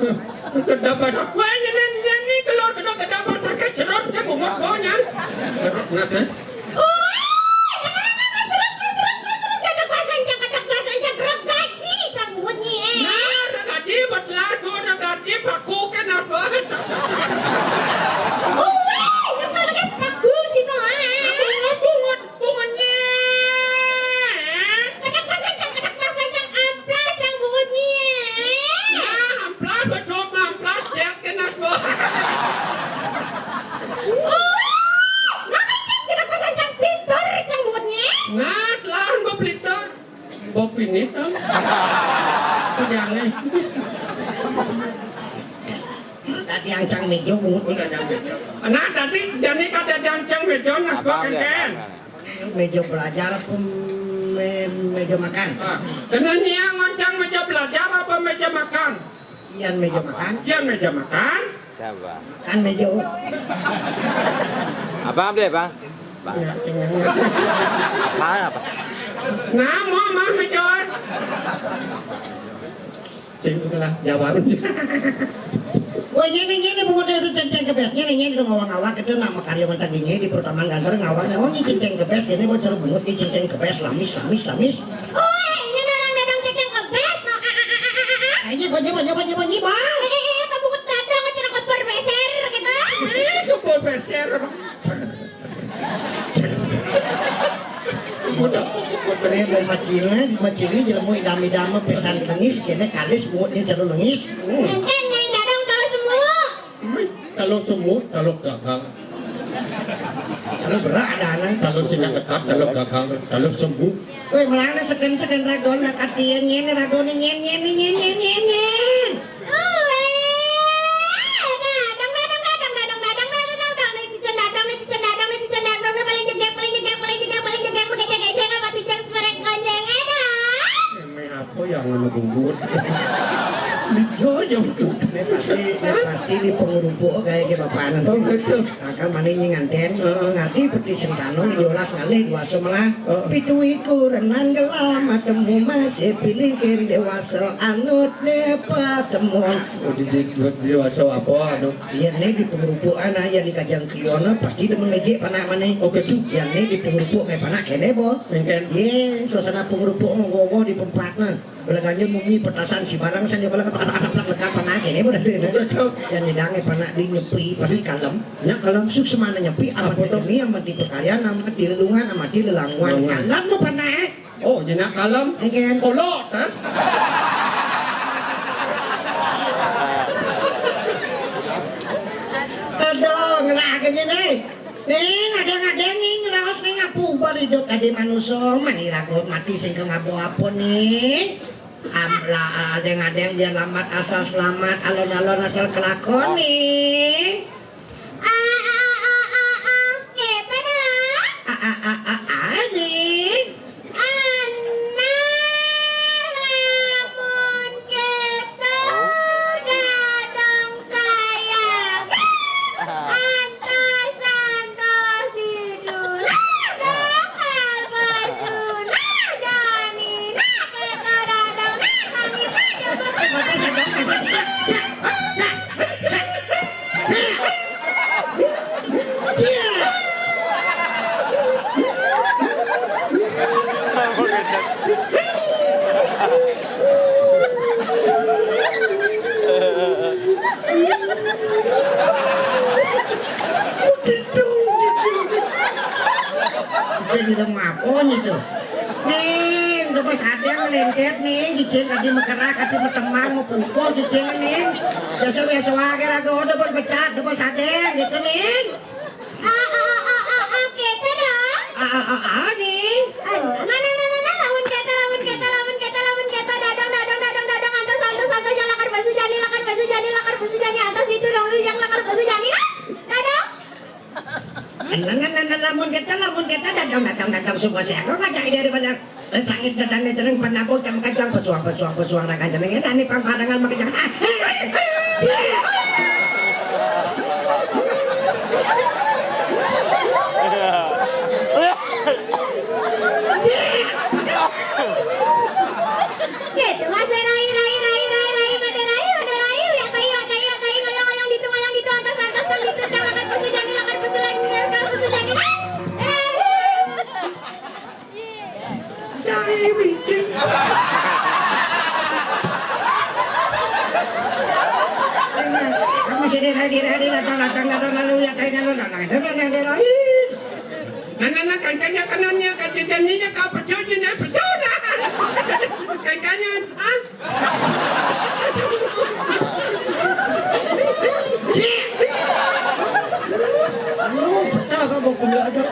Kedap basah. Wah, nyen, nyen, nyen, kalau kedap, kedap basah ke serot ke bungut bonyan. Serot ngasih. Wah, beneran apa serot, serot, serot, kedap basah, cak, kedap basah, cak, gerok gaji, cak, bungut nyi, eh. Nah, ada gaji, buat lagu, ada gaji, paku, kan, apa? Wah, yang mana kan paku, cino, eh. Bungut, bungut, bungut nyi. Kedap basah, cak, kedap basah, cak, amplas, cak, bungut nyi, eh. Nah, amplas, betul, amplas, cek, kena, apa? Wah, ngapain, cak, kedap basah, cak, plitur, cak, bungut nyi, eh. Nah, telah, mbok plitur. Mbok pinis, kan? Pegange. Dadi ancang meja bungut. Udah nyampe. Nah, tadi jani kada diancang meja, nah, gua kengken. Meja belajar apa me-, meja makan? Ah, kena nia ngancang meja belajar apa meja makan? Ian meja makan. Ian meja makan. Siapa? Kan meja. Apa, Bang? Apa? Apa, apa? Nah, mau mah meja. Sing itulah jawab. Wah, nyene, nyene, bungut itu ceng-ceng kebes. Nyene, nyene, dong ngawang-ngawang, kita nak makarya mantan dinye di pertama kantor ngawang, ngawang, ini ceng-ceng kebes, ini bocor bungut, ini ceng-ceng kebes, lamis, lamis, lamis. Woi, nyene orang dadang ceng-ceng kebes, no, ah, ah, ah, ah, ah, ah. Ayo, banyak, banyak, banyak, banyak, bang. Eh, eh, eh, kamu dadang, cerah kebes, beser, gitu. Eh, super beser. Udah, udah, udah, mau macilnya, di macilnya, jelema idam-idam, pesan lengis, kene kalis, buatnya jero lengis. Hmm. Enten, Nyai Dadang, kalau semua. Wih, kalau semut, kalau gagang. Kalau berak ada anak. Kalau sing dekat, kalau gagang, kalau semut. Wih, melana seken-seken ragon, nak katian, nyen, ragon, nyen, nyen, nyen, nyen, nyen, nyen. Emeh apa yang ngono bungut? Lido ya. Ini pasti, ini pasti di pengerupuk kayak ke bapak anak. Oh, gitu. Maka mana ini nganten, heeh, ngerti peti sentano, ini olas ngalih dua semelah. Heeh. Pitu iku renan gelam, matemu masih pilihin dewasa anut ne patemon. Oh, di, di, di dewasa apa, anu? Iya, ne di pengerupukan, ah, yang di kajang kliona, pasti demen ngejek panak mana. Oh, gitu. Yang ne di pengerupuk kayak panak kene, bo. Mungkin. Iya, suasana pengerupuk ngogo di tempatnya. Belagannya mumi petasan si barang, saya bala kepak kepak kepak lekat panak kene, bo, dah. Oh, gitu. Yang nyedangnya panak di nyepi, pasti kalem. Kalem suksmana nyepi, amat di geni, amat di pekalian, amat di lelungan, amat di lelanguan. Lelanguan. Alam nu panae. Oh, nyena kalem. Enggak. Kolot, ha? Aduh, ngelah aja nih. Ning, ada-ada ning, raos ning, apu ubar hidup tadi manusia, mani ragut mati sing ke ngabo apa nih? Amla adeng-adeng biar lambat asal selamat, alon-alon asal kelakon nih. A, a, a, a, a, a, kita dah. A, a, a, a, a, nih. Anah, lamun kita dadang saya. Antos, antos di dunia, dadang hal bersunah, jani, nah, kita dadang, nah, kami tak coba. Jadi lemah pun itu. Ning, udah bos ada ngelentet nih, cicing tadi mekerak, tadi metemang, mau pupuk, cicing nih. Biasa-biasa aja lah, udah bos becat, udah bos ada gitu nih. Ah, ah, ah, ah, ah, ah, kita dong. Ah, ah, ah, ah, nih. Ah, mana, mana, mana, lamun kata, lamun kata, lamun kata, lamun kata, dadang, dadang, dadang, dadang, antos, antos, antos, yang lakar basu jani, lakar basu jani, lakar basu jani, antos itu dong, lu yang lakar basu jani, lah. Dadang. Eneng, eneng, eneng, lamun kata, lamun kata, dadang, dadang, dadang, semua saya, kok ngajak dia daripada Eh, sangit dadane jeneng penabuk jam kejang pesuang, pesuang, pesuang, rakan jeneng ini, ini pamparangan makejang. Gitu, Mas, rai, rai, rai, rai, rai, mate rai, mate rai, ya tai, ya tai, ya tai, ngoyong, ngoyong, ditu, ngoyong, ditu, antos, antos, cang, ditu, cang, lakar pusu, jani, lakar pusu, lagi, lakar pusu, jani, rai. Rai. Cai bikin. Kamu sini hadir, hadir, datang, datang, datang, lalu ya, kayak lalu, datang, datang, datang, datang, ih. Nah, nah, nah, kan, kan, ya, kan, ya, kan, ya, kan, ya, kan, pecah, ya, pecah, nah. Kan, kan, ya, ah. Lu betah ka bokul ada.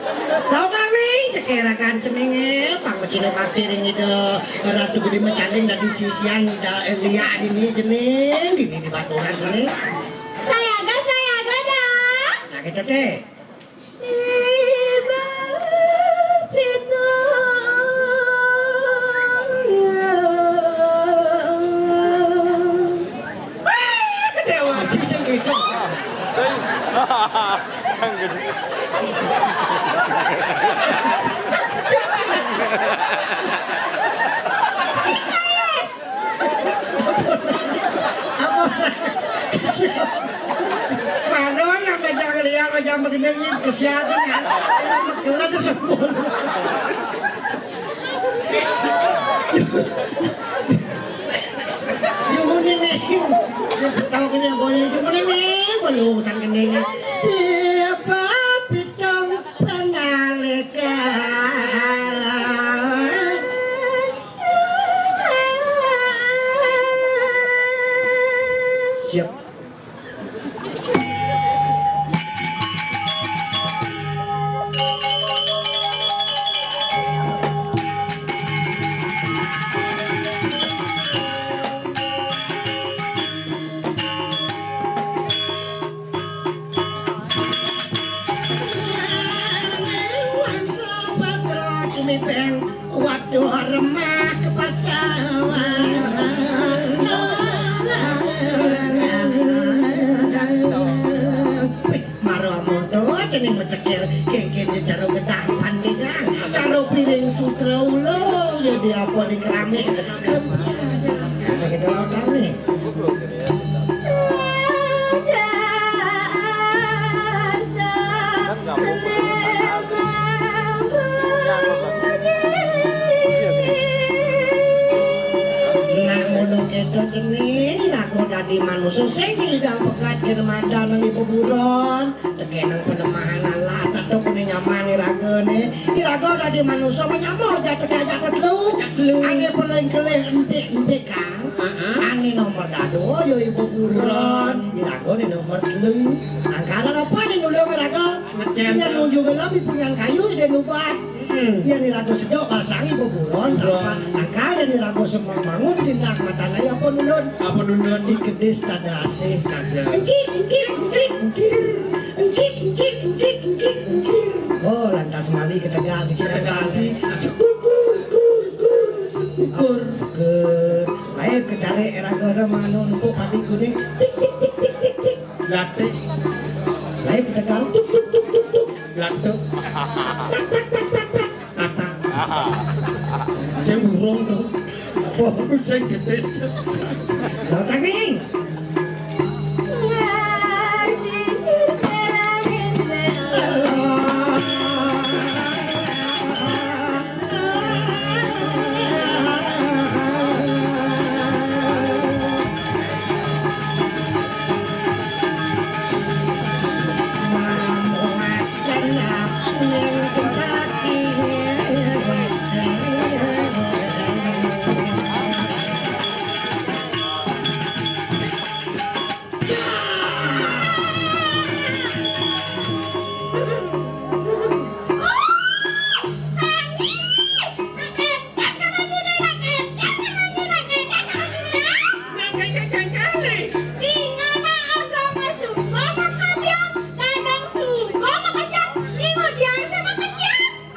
Tau kami cekerakan cenenge, pang cina bakti ring ida Ratu Gede Mecaling dadi sisian ida Elia dini jening, dini di baturan jening. Sayaga, sayaga dah. Nah, gitu deh. Dewa sising itu. Apa? Manon, nambah jangan lihat, jangan begini, kesiapan ya. Magelan tuh semua. Yuhun ini. Tahu punya boleh, yuhun ini. Belum sang kendengnya. Tiap pitong penalekan. Siap. Waduh, remah ke pasar. Wih, maro moto, cening mecekir, kengkene jaro getah pandingan, karo piring sutra ulo, ya di apa di keramik. Ada kita lawan nih. Nak ngono keto cening, laku dadi manusa sing ngidang pegat kir mandan nang ibu buron. Kenang pelemahan alas, tak tahu kena nyaman ni raga ni. Ni raga tadi manusia menyamur jatuh dia jatuh telu. Jatuh telu. Ane paling kelih entik-entik kan. Heeh. Ane nomor dado, yo ibu buron. Ni raga ni nomor telu. Angkara apa ni nulung raga? Macam Iya tu. Nunjuk gelap di punyan kayu dia nubat. Hmm. Yen iraga sedok basangi beburon, Buron. Apa angkal yen iraga semeng bangun tindak matane apa nundun? Apa nundun? Di kedis tada asih. Tada. Engkik, engkik, engkik, engkir. Engkik, engkik, engkik, engkik, engkir. Oh, lantas mali ketegal di sini Ketegal. Santi. Cekur, kur, kur, kur. Kur, kur. Lain kecari iraga ada manu nempuk padi kuning. Tik, tik, tik, tik, tik, tik. Latik. Lain ketegal. Tuk, tuk, tuk, tuk, tuk. Latuk. Tak, tak, tak, tak, tak. Kata. Sing burung to. Apa sing gedhe? Lho, tapi.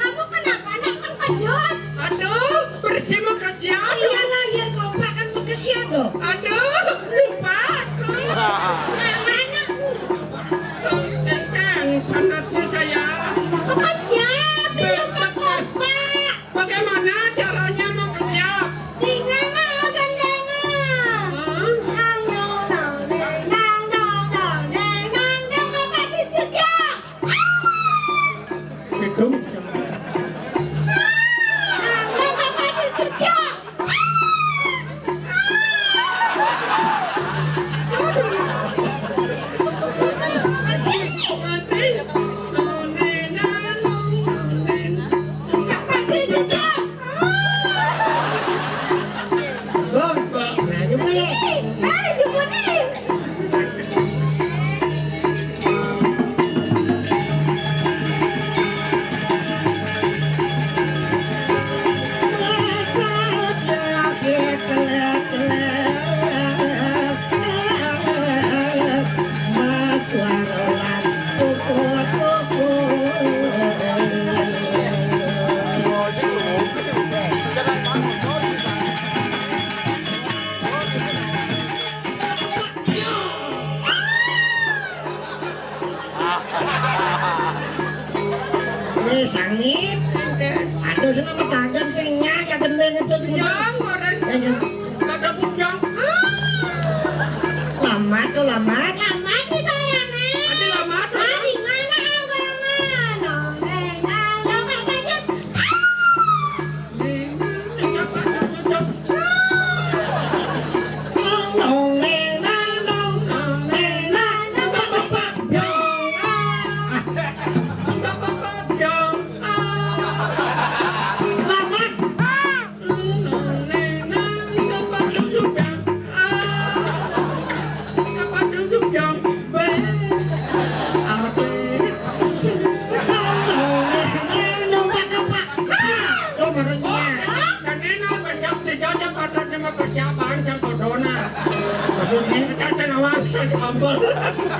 Kamu kenapa nak mengkejut? Aduh, bersih mengkejut. Iyalah, ya kompak kan mengkesiap loh. Aduh, lupa aku. Nah, mana? Tentang panasnya saya. Mengkesiap, lupa kompak. Bagaimana caranya mengkesiap? Dengan mau gandengan. Hah? Nang, nong, nong, neng, nang, nong, nong, neng, nang, nong, bapak cucutnya. Gedung. Bang, nah, coba ya. Eh, sangit. Aduh, sing apa tangan sing nyak ya gendeng itu. Yang orang Eh, ya. Kata bujang. Ah. Lamat tuh, lamat. Lamat sih sayangnya. Ada lamat, ah, di mana agama? Nongreng, nongreng, pakai baju. Ah. Numpak kepak. Tuh, barunya. Kan enak, banyak dijajah pada sama kesiapan, sama corona. Maksudnya? Kita cenawang, saya ambal.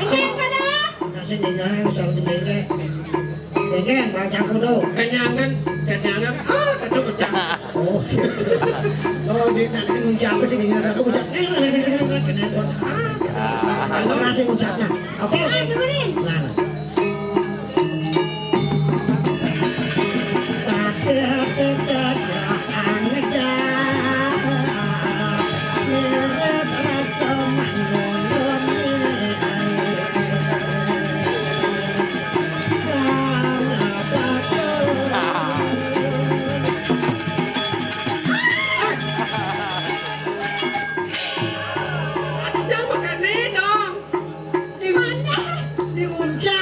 Ini yang mana? Kasih tinggal, selalu tinggal. Degen, baca kudu. Kenyangan, kenyangan. Ah, kata ucap. Oh. Oh, dia nak ngucap apa sih? Dia satu ucap. Ah, kalau nasi ucapnya. Oke, oke. Nah, nah. Jangan makan nih dong. Di mana? Di puncak.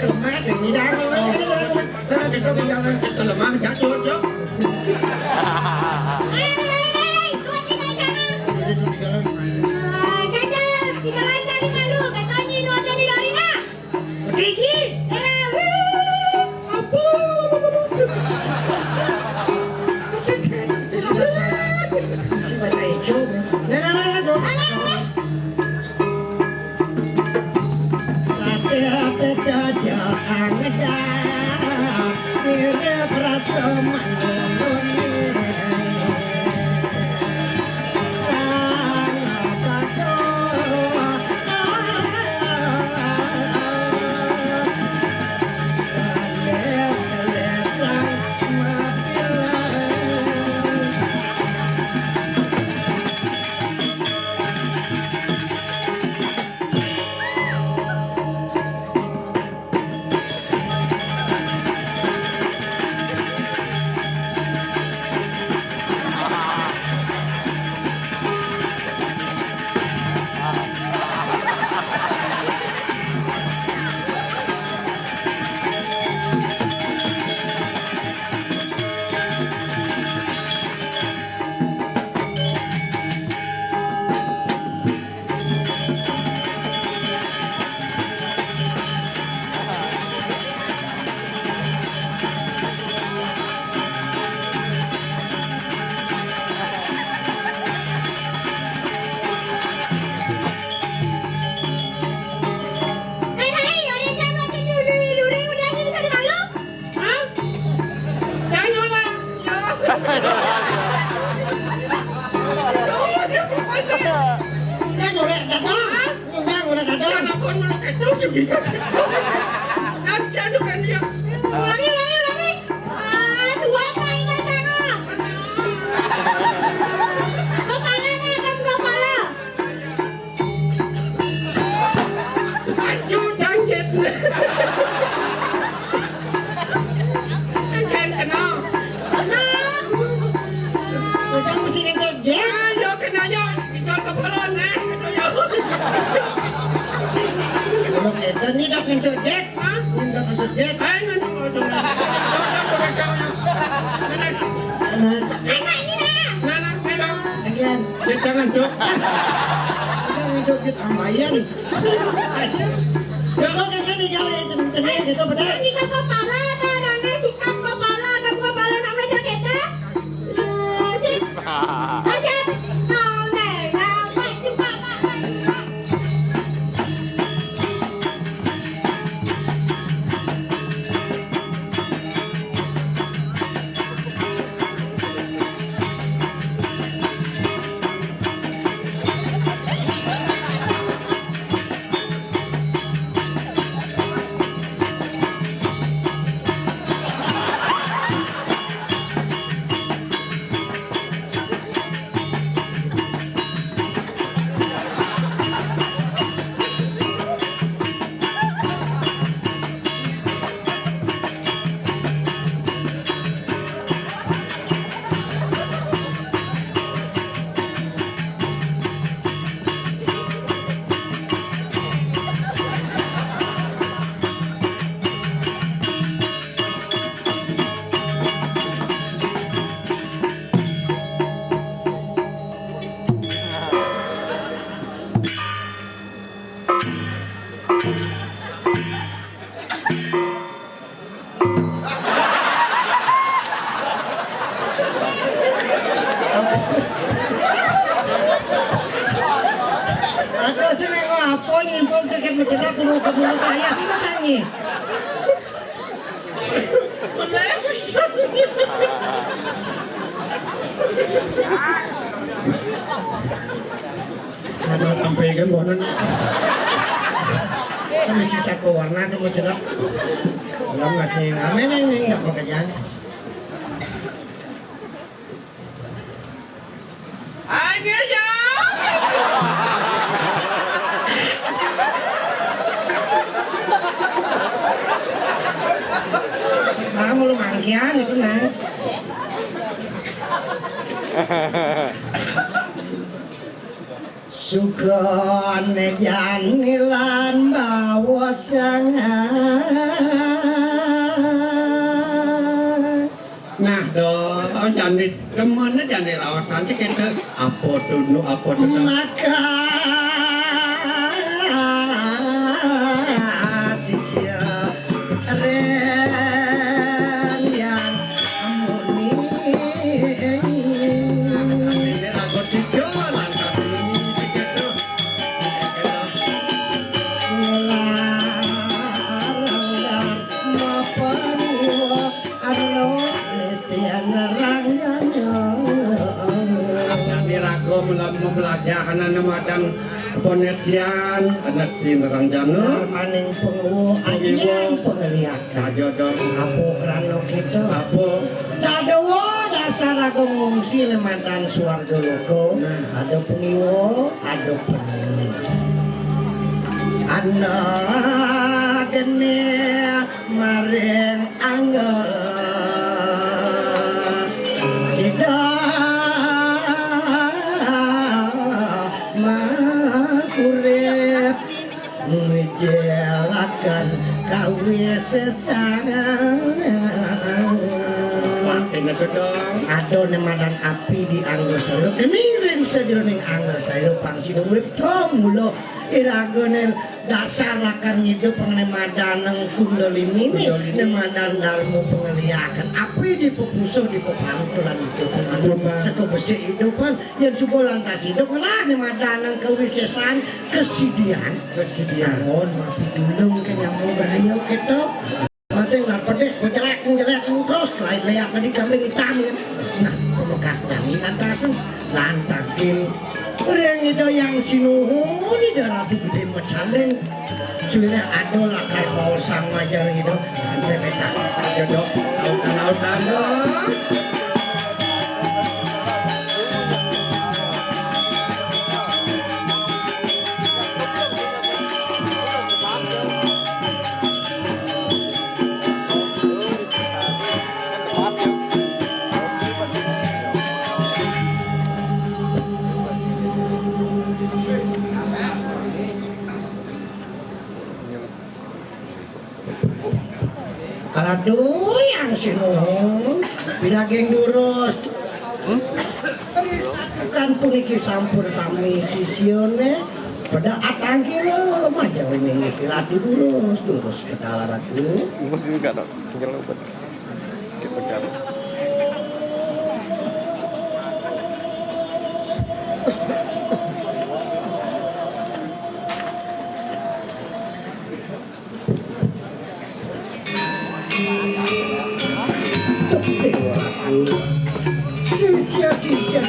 Kelemas, ini dah. Kalau lemah, jatuh, jatuh. Kiki, eh, apa? Isi bahasa, isi bahasa Ijo. Nah, nah, nah, nah, dong. Ate-ate jaja angedan, mirip rasa manulune. Hai, hai, ada yang jawab lagi duri, duri, udah aja bisa dimalu. Hah? Jangan nyolak. Ya. Udah, udah, udah. Udah, udah, udah. Hah? Udah, udah, udah. Jangan aku nak ketuk juga. Jangan, jangan, jangan dia. Ulangi, ulangi, ulangi. Ah, dua kali, Kak, jangan. Kepala nih, ada kepala. Aduh, jangkit. Jangkit kena. Kena. Udah mesti ngentot, Jack. Ayo, kena, yo. Kita ke balon, eh. Ayo. Kalau kita ni dah ngentot, Jack. Hah? Ni dah ngentot, Jack. Ayo, ngentot, ngentot. Ngentot, ngentot. Ngentot. Ngentot. Anak ini dah. Ngentot, ngentot. Again. Dia jangan, Cok. Kita ngentot, Jack, tambahin. Coba kita di kali itu, itu, itu, benar. Ini ke kepala, ada, ada, ada, sikap kepala, ada kepala, nak belajar kita. Eh, sip. Ajar. Mau, nih, nampak, cepat, Pak, Pak, cepat. Aduh, sing nggo apa nyimpul tiket mencelak kuno ke mulut ayah sih makanya. Ada sampai kan bonan. Kan masih satu warna tuh mencelak. Enggak masih ngamen ini enggak pekerjaan. Ayo ya. Mau lu mangki. Yang itu nah. Sugane jani lan bawa sangan. Nah, do, jani demene jani raosan iki, apa dulu, apa dulu. Maka sisya ren yang muni. Ini lagu tiga, lantas ini tiga tuh. Ngelarang dan mapan. Anu, Lestian Rangjana. Kami raga mula-, mempelajahan anu madan ponesian, Lestian Rangjana. Maning pengewu, Pengewu. Ajeng pengeliakan. Saja dong. Apa krana kita? Apa? Dadua dasar raga ngungsi nemadan swarga loka. Nah. Ada pengiwa, ada penemu. Ana dene maring angga sida makurip ngejelaken kawisesan. Ada nemadan api di angga saya, geni ring sajeroning angga saya, pang sida urip to mula. Iragane dasar lakar ngidup pangene madaneng kundalinine, Kundalini. Nemadan darma pangeliaken. Api dipepusuh, dipeparutulan idup. Aduh, Pak. Seka besik idupan, yen suba lantas idup, ngelah nemadaneng kawisesan, kesidian. Kesidian. Mohon maaf, dulung ke nyamuk rahayu kita. Mancing lan pedih, ngejelek-ngejelek terus, lain leak tadi kambing hitam, kan. Nah, pemekas tangi lantasen, lantangin. Ring Ida Yang Sinuhun, Ida Ratu Gedé Mecaling. Suwiré ada lakar paosang majeng Ida, lan sepetak. Ayo, Dok. Lautan, lautan, Dok. Ratu Yang Sinuhun, pinaging durus. Kan puniki sampun sami sisiane, pada atangkila majeng ring inggih Ratu durus, durus kedal Ratu. Ibu juga, Dok. Tinggal lupa. Dipegang. Sisia-sisia.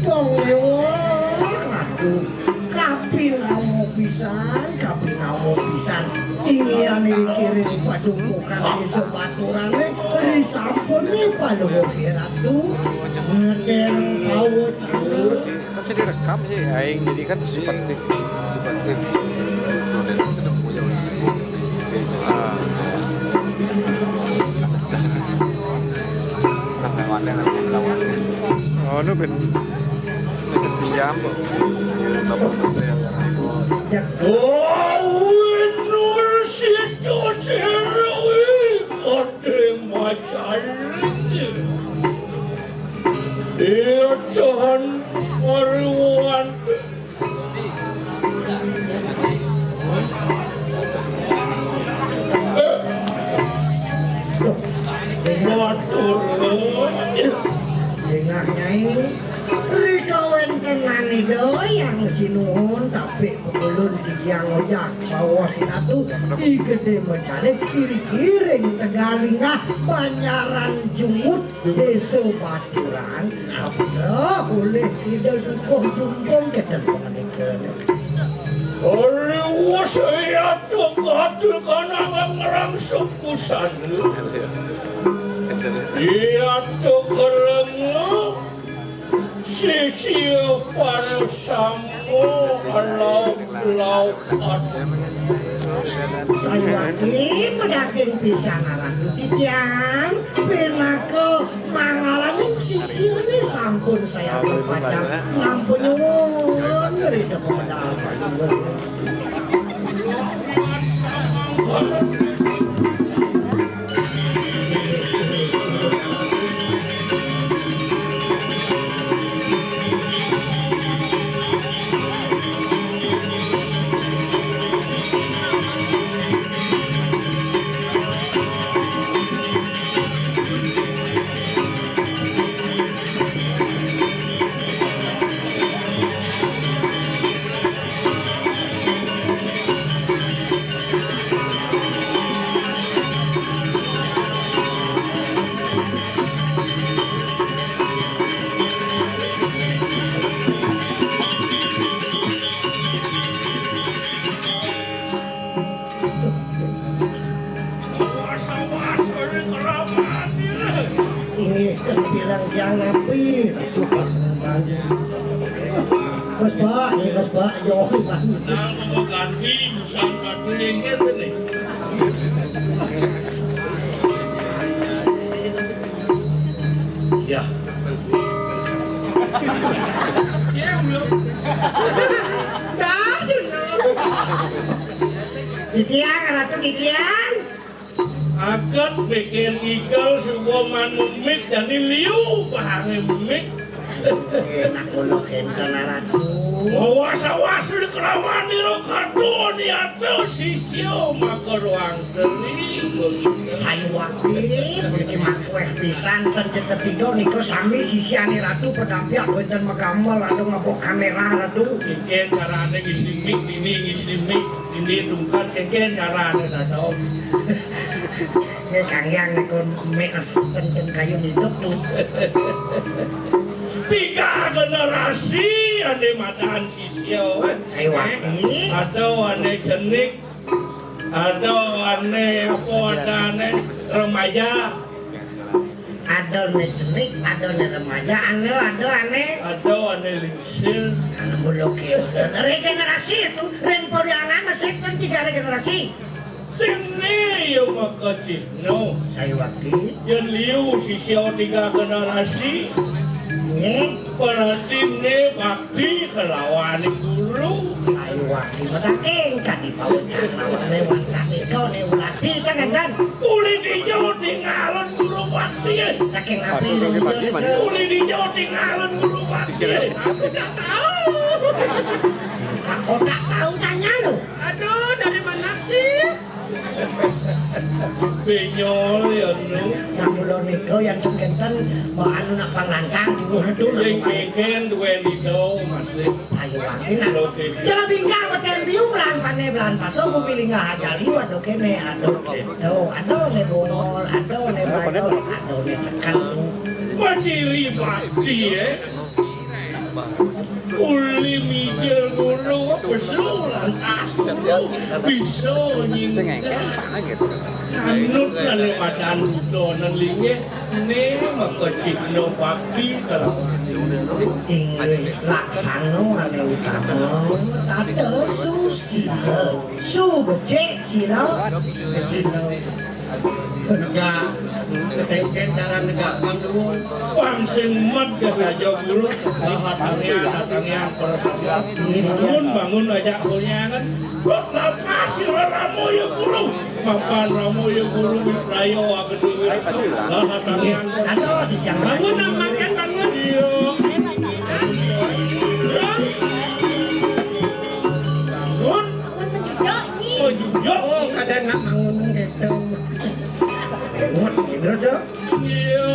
Wong liwat, aduh, kapinawa pisan, kapinawa pisan. Inggihan niki ring padumukan désa Baturane, risampun nih Palungguh Ratu. Ngedeng pawa canduk. Kan bisa direkam sih, aing jadi kan suportif. Suportif. Ah. Oh, nu ben bisa pinjam kok. Kawin nomor siji sira ing Gedé Macan. Iya, Tuhan, karuan. Matur nuwun. Dengah, Nyai. Rika wénten Ida yang sinuhun, tapi pengulun titiang ojak bawa si Ratu, I Gedé Macalé, iring-iring Tegalinga, Banjaran Jungut, Désa Baturan, abda olih Ida dukuh jumpung kénten pangandikan. Ari wus iya tegati kanangan ngrangsuk busana. Iya tekerenga. Sisia para sama lauk-laukan. Sayuwakti madaging pisan Ratu titiang, pinaka manggalaning sisiané sampun sayaga pacang nampa nyuwun ri sapamedal. Inggih, kempirang tiang napi? Bos Pak, nggih, Bos Pak, yo. Nah, mau ganti, busan baterai, kan, ini? Ya. Ya, belum. Dah, sudah. Titiang, Ratu titiang. Aget bikin igel suba man memik jani liu bahange memik. Enak kula kenten, Ratu. Awas-awas di kerawan ira kadon ya. Tuh, sisia maka ruang teri. Sayuwakti, puniki makueh pisan ten cetetiga nika sami sisiane Ratu pedampiak wenten magamel ada ngabok kamera Ratu. Kengken carane ngisi mik, dini ngisi mik, dini tungkat kengken carane Ratu. Nggih, kanggiang niku mik resep ten kayu hidup tuh. Tiga generasi ane madan sisia. Sayuwakti. Ada ane cenik, ada ane apa, ada ane remaja. Ada ane cenik, ada ane remaja, ane ada ane. Ada ane lingsir. Anu bulu ke. Regenerasi itu, ring Parianan masih kan tiga regenerasi. Sing ne ya maka cihna. Sayuwakti. Yen liu sisia tiga generasi. Nggih. Berarti ne bakti kelawan guru. Sayuwakti, madaeng kadi pawecana lewat kami kau ne ulati kan, kan? Uli dija tingalan guru bakti. Saking napi? Uli dija tingalan guru bakti. Aku tak tahu. Aku tak tahu, tanya lu. Aduh, dari mana sih? Benyol ya, Nu. Nah, mula nika yang kenten, mbok anu nak panglantang, dulu redu nak. Sing kengken duwe nika masih. Ayo, Bang. Nah, oke. Jala bingkang beten biu, belan pane, belan paso, bumi lingah aja liwat, oke, ne, aduh, oke. Aduh, aduh, ne bongol, aduh, ne bayol, aduh, ne sekel. Maciri bakti, eh. Uli mijil guru pesu lantas guru bisa nyinggah. Anut lan madan donan linggih ne maka cihna bakti kelawan. Inggih laksana ane utama tata susila. Su becik sila. Sila. Negak. Kengken cara negak panggung. Pang sing med ka saja guru. Lahat tangian, tangian para saja. Bangun, bangun aja kunyangan. Kok lapas sira ramu ya guru. Mapan ramu ya guru, wipraya agedhe wirasa. Lahat tangian. Aduh, jangan. Bangun, Nak, makan, bangun. Iya. Bangun. Bangun. Oh, jujur. Oh, kada nak bangun gitu. Bangun, gitu, tuh. Iya.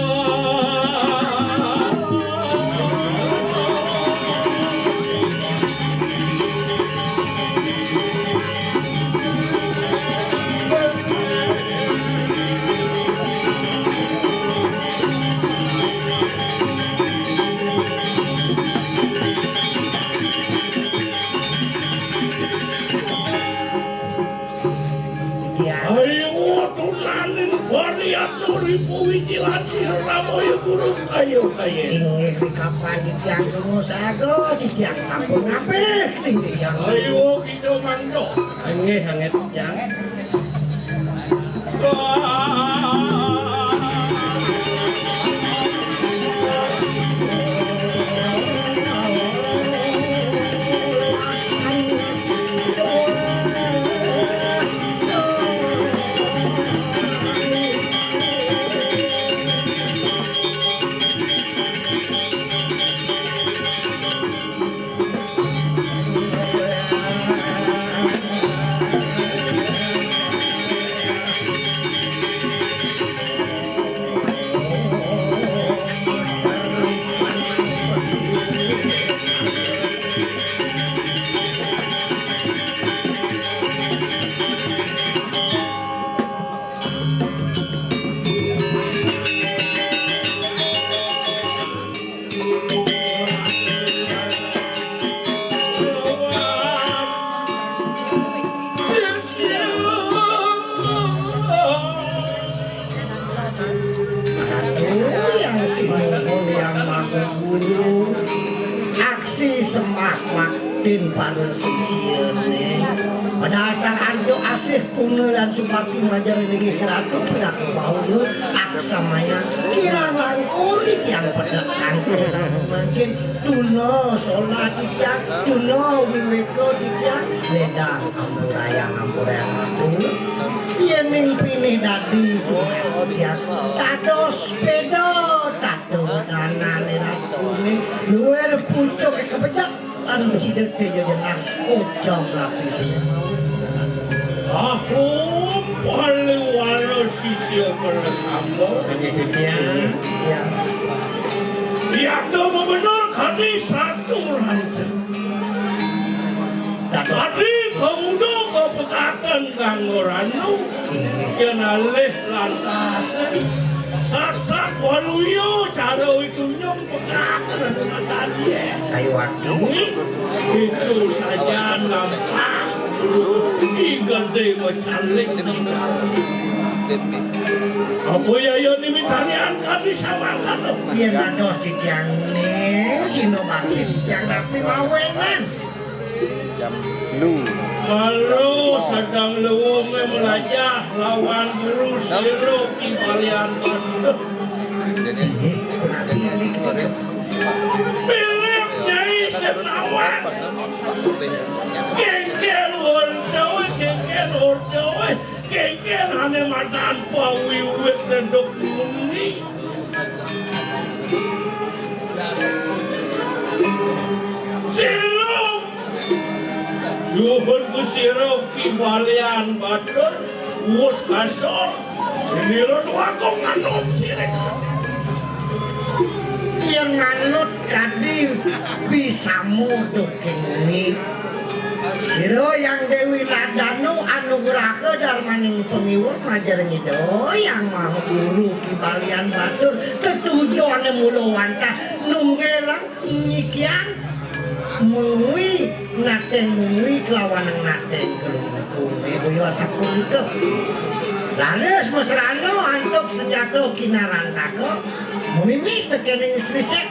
Kurung kayu kayu. Inggih di kapan di tiang dungo saga, di tiang sampun ngabih, di tiang. Ayo kita mangga. Inggih, sanget tiang. Ratu yang sinuhun yang maha guru, aksi sembah baktin para sisiane. Padasar antuk asih puna lan subakti majeng ring Ratu pinaka bahuna aksamaya kirang langkung di tiang pedek kanti mangkin tuna solat di tiang, tuna wiweka di tiang, ledang ampurayang, ampurayang Ratu. Yening pinih dadi tunas di tiang, dados peda tata danane Ratune, luir pucuke kebejek, tan sida teja jenang, ocong lapis. Ahum paliwara sisia prasamba. Inggih, Ditya. Ya. Yata mabener kadi satu ranca. Kadi kamuda kapekatan kanggo ranu. Inggih. Yen alih lantas. Sat-sat waluya cara witunjung. Sayuwakti. Itu saja nampak Ki Gede macaling. Apa yaya nimitanian kami samangkana? Yen dados titiang ne, sino bakti titiang rapi mawenan. Jam lu. Malu sedang lewunge melajah lawan guru sira Ki Balian Bandung. Mirip Nyai Senawan. Kengken ordawe, kengken ordawe, kengken ane madan pawiwit ledok muni. Sira Nuhun ku sira Ki Balian Batur, wus kasor, nira duagung nganut sirik. Yen nganut kadi bisamo duking uni. Sira Yang Dewi Ladanu anugraha darmaning pangiwur majeng Ida Yang Maha Guru Ki Balian Batur tetujon mula wantah nunggelang nyikian mengui nateng mengui kelawanang nateng kelungkung. Ibu yo sapunika. Laris mesrana antuk senjata kinarantaka, memimis tekening srisik.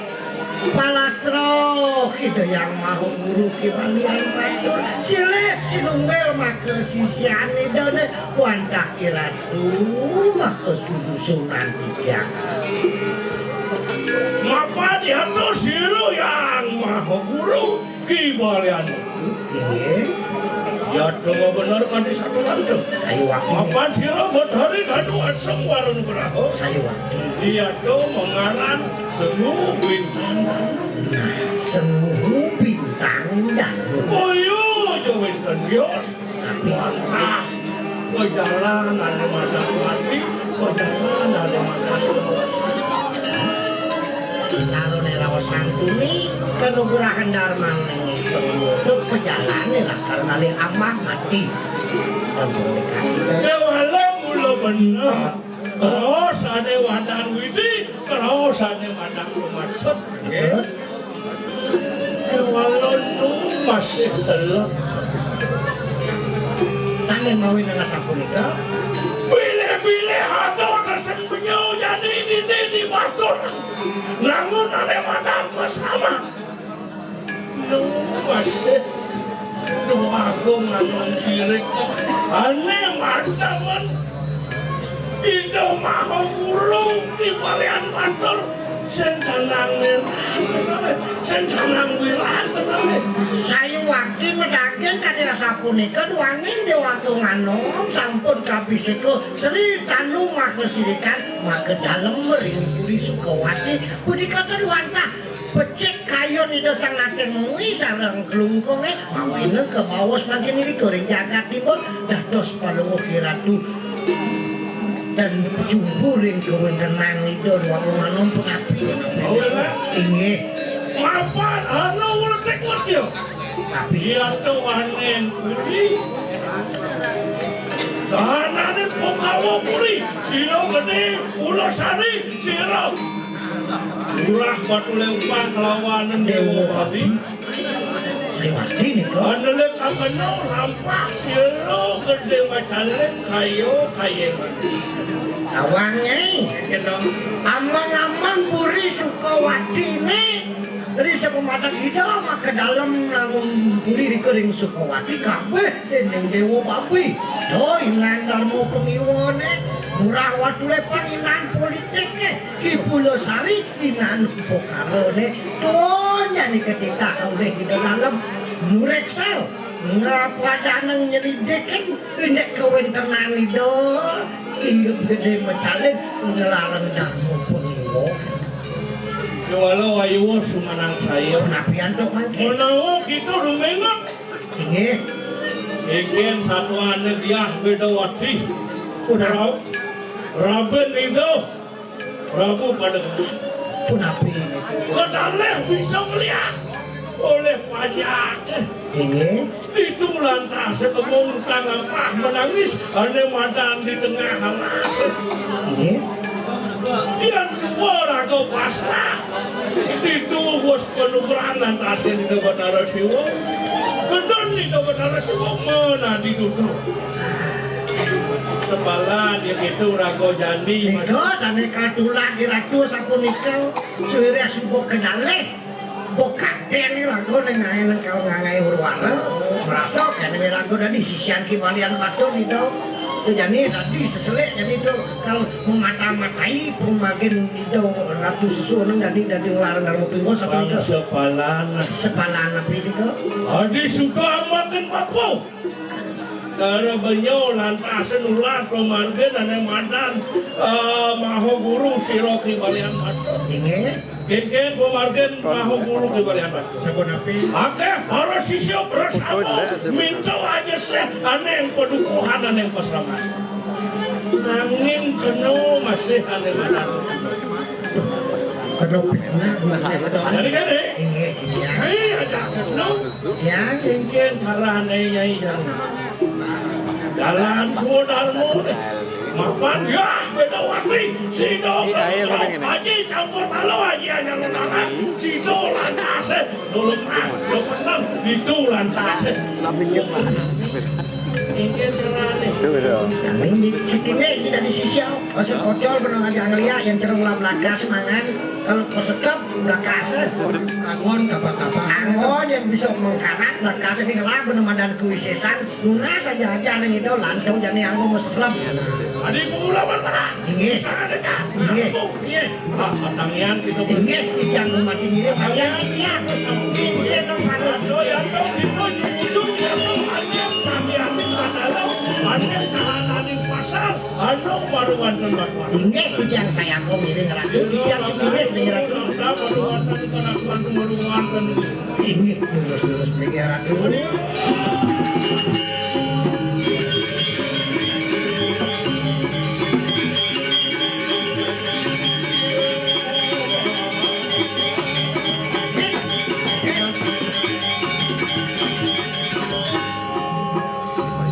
Palastra Ida Yang Maha Guru Ki Balian Batur, silih sinunggil maka sisian Idane wantah kiratu maka susunan titiang. Mapan yata sira Yang Maha Guru Ki Balian. Inggih. Yata bener kadi satuan tu. Sayuwakti. Mapan sira Bathari Danu Asung Warung Braha. Sayuwakti. Yata mengaran Semu Bintang Danu. Nah, Semu Bintang Danu. Oh iya, aja wenten tios. Wantah, pejalan ane madan mati, pejalan ane madan dosa. Sarone raos santuni, kanugrahan darmane pengiwutuk pejalane lakar ngalih amah mati. Kewala mula bener, terus ane wadan widi, terus ane madan kumatut. Nggih. Kewala nu masih selem. Sane mawi nelas sapunika. Bilih-bilih ada tesen beliau jadi dini di Atur, namun ané madan pasama. Nu masih Déwa Agung Anom Sirik. Ané madan Ida Maha Guru Ki Balian Batur. Sing tenang wirang, sing tenang wirang. Sayuwakti medaging kadi asapunika, duaning Déwa Agung Anom sampun kabisika Sri Tanu Makasirikan maka dalem ring Puri Sukawati. Punika ten wantah becik kayun Ida Sang Nating Mungwi sareng klungkungé, mawena kabaos mangkin irika ring jagat timun dados palungguh iratu dan jumburing kawentenan Ida Déwa Agung Anom. Punapi? Inggih. Mapan ana uletik wedya. Tapi iya tuaning puri. Sahananing Punggawa Puri, sira gedé, Ula Sari, sira Lurah Batu Leumpang kelawan Déwa Babi. Sriwati nika. Anelik akena lampah sira gedé macalek kaya kayeng. Tawang, Nyai. Amang-amang Puri Sukawatiné ri sapematang Ida maka dalem namun puri rika ring Sukawati kabéh déning Déwa Babi. Duh, inan Darma Pangiwané, Lurah Batu Leumpang inan politiké, Ki Ula Sari inan upakarané. Duh, jani katitah olih Ida dalem nureksa, ngapadanang nyelidikin indik kawentenan Ida, Ki gedé macalek ngelarang Darma Pangiwa. Kéwala wayuh sumanangsaya. Punapi antuk mangkin? Menawa kita rumenget. Inggih. Kénkén satuané Diah Bédawati. Punapi? Ra-, rabin Ida Prabu Pademangan. Punapi niku? Kekalih bisa ngeliat olih panjaké. Inggih. Ditu lantas kemung tangapah menangis, ané madan di tengah alas. Inggih. Yan suba raga pasrah. Ditu wus panugrahan lantas Ida Batara Siwa. Gedén Ida Batara Siwa menadi dudu. Sepalan ya gitu raga jani. Nika sané katulah di ratu sapunika, suwirya suba kedalih. Bokadén ni raga ning ngaé nang kal ngangai huru-hara. Merasa kéné ni raga dadi sisian Ki Balian Batur Ida. Jani dadi seselik jani to kal memata-matai pamargin Ida Ratu Susu nang dadi, dadi nglarang Darma Pangiwa sapunika. Sepalan. Sepalan napi nika? Adi suka ambaken bapa. Kara benya lantas nular pamargin ané madan, eh, Maha Guru sira Ki Balian Batur. Inggih. Kénkén pamargin Maha Guru Ki Balian Batur. Sapunapi? Akéh para sisya prasama minta aja sih ané padukuhan ané pasraman. Nanging kena masih ané madan. Kena pena. Jadi kan, eh? Inggih, inggih. Hei, ada kena. Ya, kénkén carané Nyai Jani. Dalan Swadarma né. Mapan ya Bédawati, sida Aji campur talo Aji anyar dalan, sida lantasé, nulung ah, nulung peteng, ditu lantasé. Kénkén carané. Nanging di sitiné kita di sisiau, masuk kocol bener aja ngeliat yang cereng lah belakas mangan, kalau kau sekap belakas. Angon kapa-kapa. Angon yang bisa mengkarat belakas ini lah bener madan kuisesan. Nunas aja-aja nang ida lantau jani anggo meseslem. Adi pengulaman mana? Inggih. Sana dekat. Inggih. Inggih. Ah, patangian kita. Inggih, iki anggo mati ngiring, patangian iki ya. Inggih, nang manis. Aduh, ya, tau, itu, itu, ya, tau, patangian, patangian, patangian, patangian, salah tadi pasar, anu, baru wonten batuan. Inggih, iki yang saya anggo ngiring, Ratu. Iki yang sugih ngiring, Ratu. Baru wonten, baru wonten. Inggih, lurus-lurus mriki, Ratu.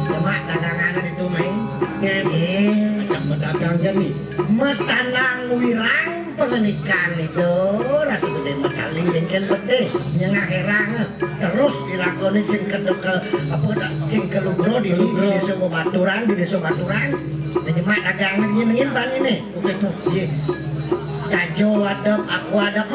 Demak dagangan itu, Mai. Nggih. Nggih. Macam pedagang kan nih. Matanang wirang. Pangandikan ida Ratu Gedé Macaling bengkel bedé nyengah hérang. Terus dilakoni cing kedek, apa dak, cing kelugra di, di désa Baturan, di désa Baturan. Nyemak dagangan ini nengin bang ini. Oke tuh. Iya. Jajo. Adep, aku adep